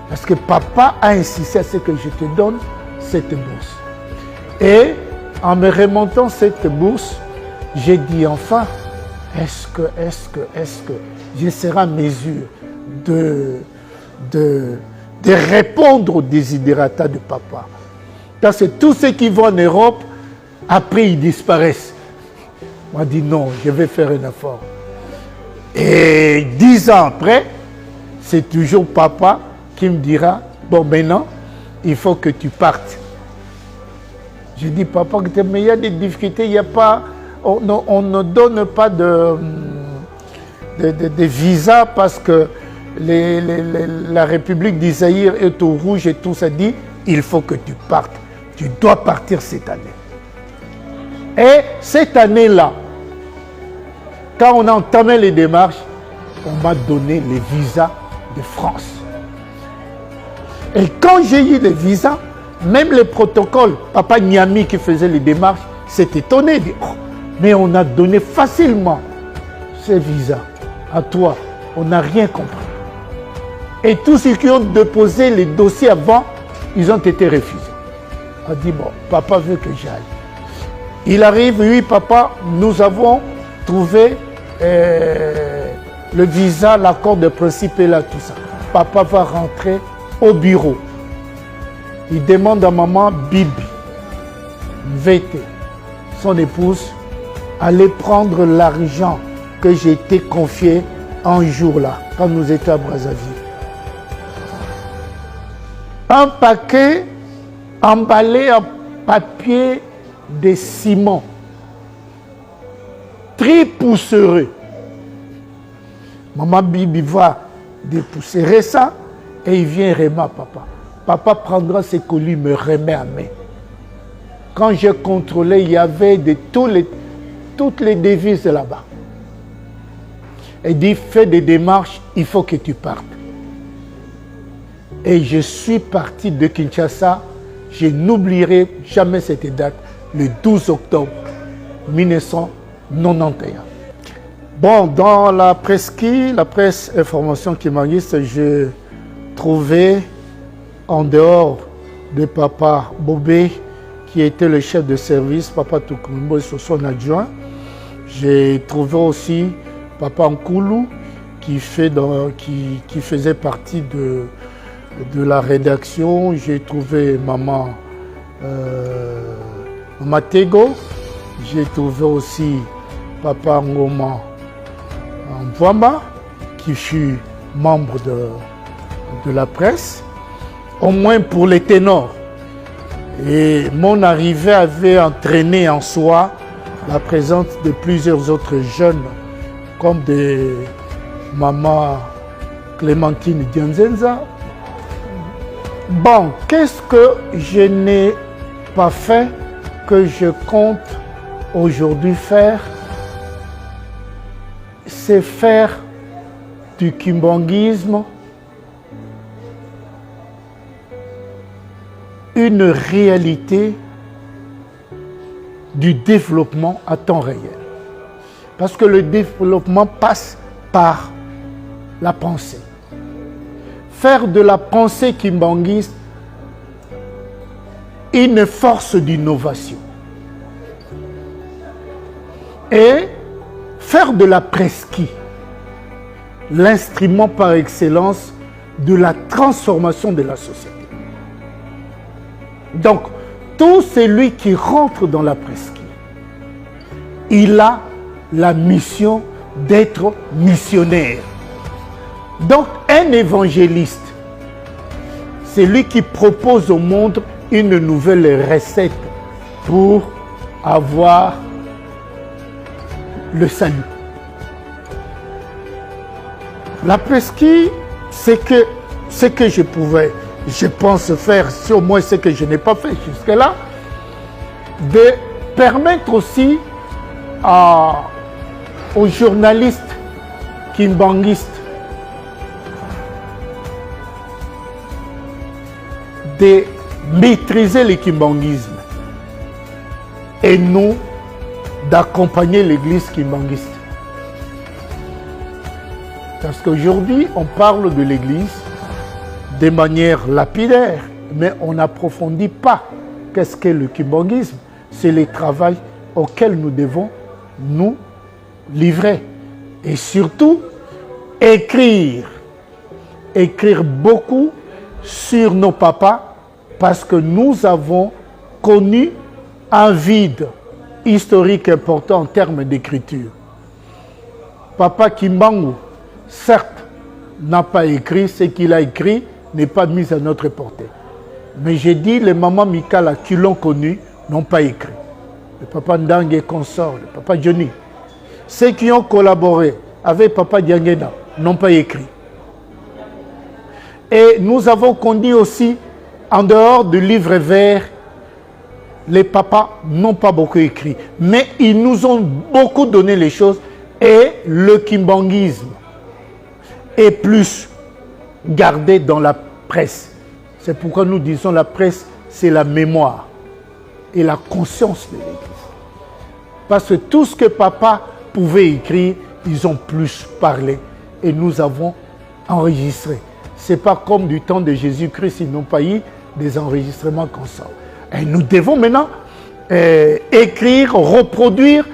parce que papa a insisté à ce que je te donne cette bourse. Et en me remontant cette bourse, j'ai dit enfin, est-ce que, est-ce que, est-ce que je serai en mesure de, de, de répondre aux desiderata de papa Parce que tous ceux qui vont en Europe, après ils disparaissent. On dit non, je vais faire un effort. Et dix ans après, c'est toujours papa qui me dira, bon maintenant, il faut que tu partes. J'ai dit, papa, mais il y a des difficultés, il y a pas, on, on ne donne pas de, de, visa parce que la République d'Isaïr est au rouge et tout ça dit, il faut que tu partes. Tu dois partir cette année. Et cette année-là, Quand on a entamé les démarches, on m'a donné le visa de France. Et quand j'ai eu le visa, même le protocole, papa Niami qui faisait les démarches, s'est étonné. Dit, oh, mais on a donné facilement ce visa à toi. On n'a rien compris. Et tous ceux qui ont déposé les dossiers avant, ils ont été refusés. On a dit, bon, papa veut que j'aille. Il arrive, oui, papa, nous avons trouvé euh, le visa, l'accord de principe et là, tout ça. Papa va rentrer au bureau. Il demande à maman Bibi, Mvete, son épouse, aller prendre l'argent que j'ai été confié un jour là, quand nous étions à Brazzaville. Un paquet emballé en papier de ciment, très poussiéreux. Maman Bibi va dépoussiérer ça et il vient remettre à papa. Papa prendra ses colis, me remet à main. Quand j'ai contrôlé, il y avait de tous les, toutes les devises là-bas. Il dit, fais des démarches, il faut que tu partes. Et je suis parti de Kinshasa, je n'oublierai jamais cette date, le 12 octobre 1991. Bon, dans la presqu'île, la presse information qui m'existe, je trouvais en dehors de papa Bobé, qui était le chef de service, papa Tukumbo et son adjoint. J'ai trouvé aussi papa Nkoulou, qui, fait dans, qui, qui faisait partie de, de la rédaction. J'ai trouvé maman euh, Matego. J'ai trouvé aussi papa Ngoma Mvwamba, qui fut membre de, de la presse, au moins pour les ténors. Et mon arrivée avait entraîné en soi la présence de plusieurs autres jeunes, comme des mamans Clémentine Dianzenza. Bon, qu'est-ce que je n'ai pas fait que je compte aujourd'hui faire C'est faire du kimbanguisme une réalité du développement à temps réel. Parce que le développement passe par la pensée. Faire de la pensée kimbanguiste une force d'innovation. Et faire de la presqu'île l'instrument par excellence de la transformation de la société. Donc, tout celui qui rentre dans la presqu'île, il a la mission d'être missionnaire. Donc, un évangéliste, c'est lui qui propose au monde une nouvelle recette pour avoir le salut. La presqu'île, c'est que ce que je pouvais, je pense faire, c'est au moins ce que je n'ai pas fait jusque-là, de permettre aussi à, aux journalistes kimbanguistes de maîtriser le kimbanguisme et non d'accompagner l'église kimbanguiste. Parce qu'aujourd'hui, on parle de l'église de manière lapidaire, mais on n'approfondit pas qu'est-ce qu'est le kimbanguisme. C'est le travail auquel nous devons nous livrer. Et surtout, écrire. Écrire beaucoup sur nos papas parce que nous avons connu un vide historique important en termes d'écriture. Papa Kimbangu, certes, n'a pas écrit, ce qu'il a écrit n'est pas mis à notre portée. Mais j'ai dit, les mamans Mikala qui l'ont connu n'ont pas écrit. Le papa Ndang et consort, le papa Johnny. Ceux qui ont collaboré avec papa Diangena n'ont pas écrit. Et nous avons connu aussi, en dehors du livre vert, les papas n'ont pas beaucoup écrit. Mais ils nous ont beaucoup donné les choses. Et le kimbanguisme est plus gardé dans la presse. C'est pourquoi nous disons la presse, c'est la mémoire et la conscience de l'Église. Parce que tout ce que papa pouvait écrire, ils ont plus parlé et nous avons enregistré. C'est pas comme du temps de Jésus-Christ, ils n'ont pas eu des enregistrements comme ça. Et nous devons maintenant euh, écrire, reproduire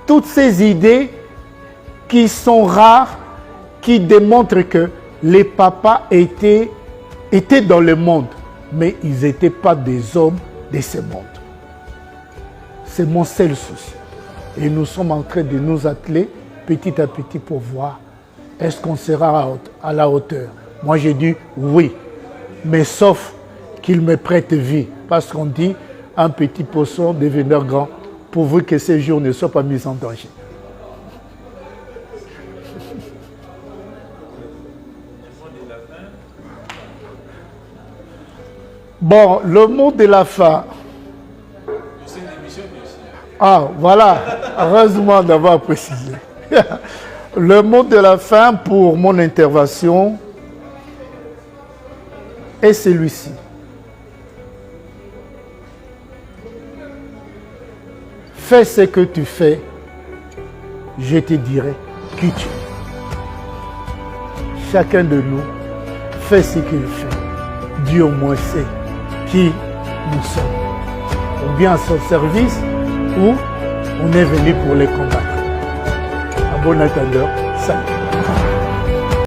toutes ces idées qui sont rares, qui démontrent que les papas étaient, étaient dans le monde, mais ils n'étaient pas des hommes de ce monde. C'est mon seul souci. Et nous sommes en train de nous atteler petit à petit pour voir est-ce qu'on sera à la hauteur. Moi j'ai dit oui, mais sauf qu'il me prête vie. Parce qu'on dit un petit poisson devenir grand pourvu que ces jours ne soient pas mis en danger. Bon, le mot de la fin. Ah, voilà. Heureusement d'avoir précisé. Le mot de la fin pour mon intervention est celui-ci. Fais ce que tu fais, je te dirai qui tu es. Chacun de nous fait ce qu'il fait. Dieu au moins sait qui nous sommes. Ou bien à son service, ou on est venu pour les combattre. À bon attendeur, salut.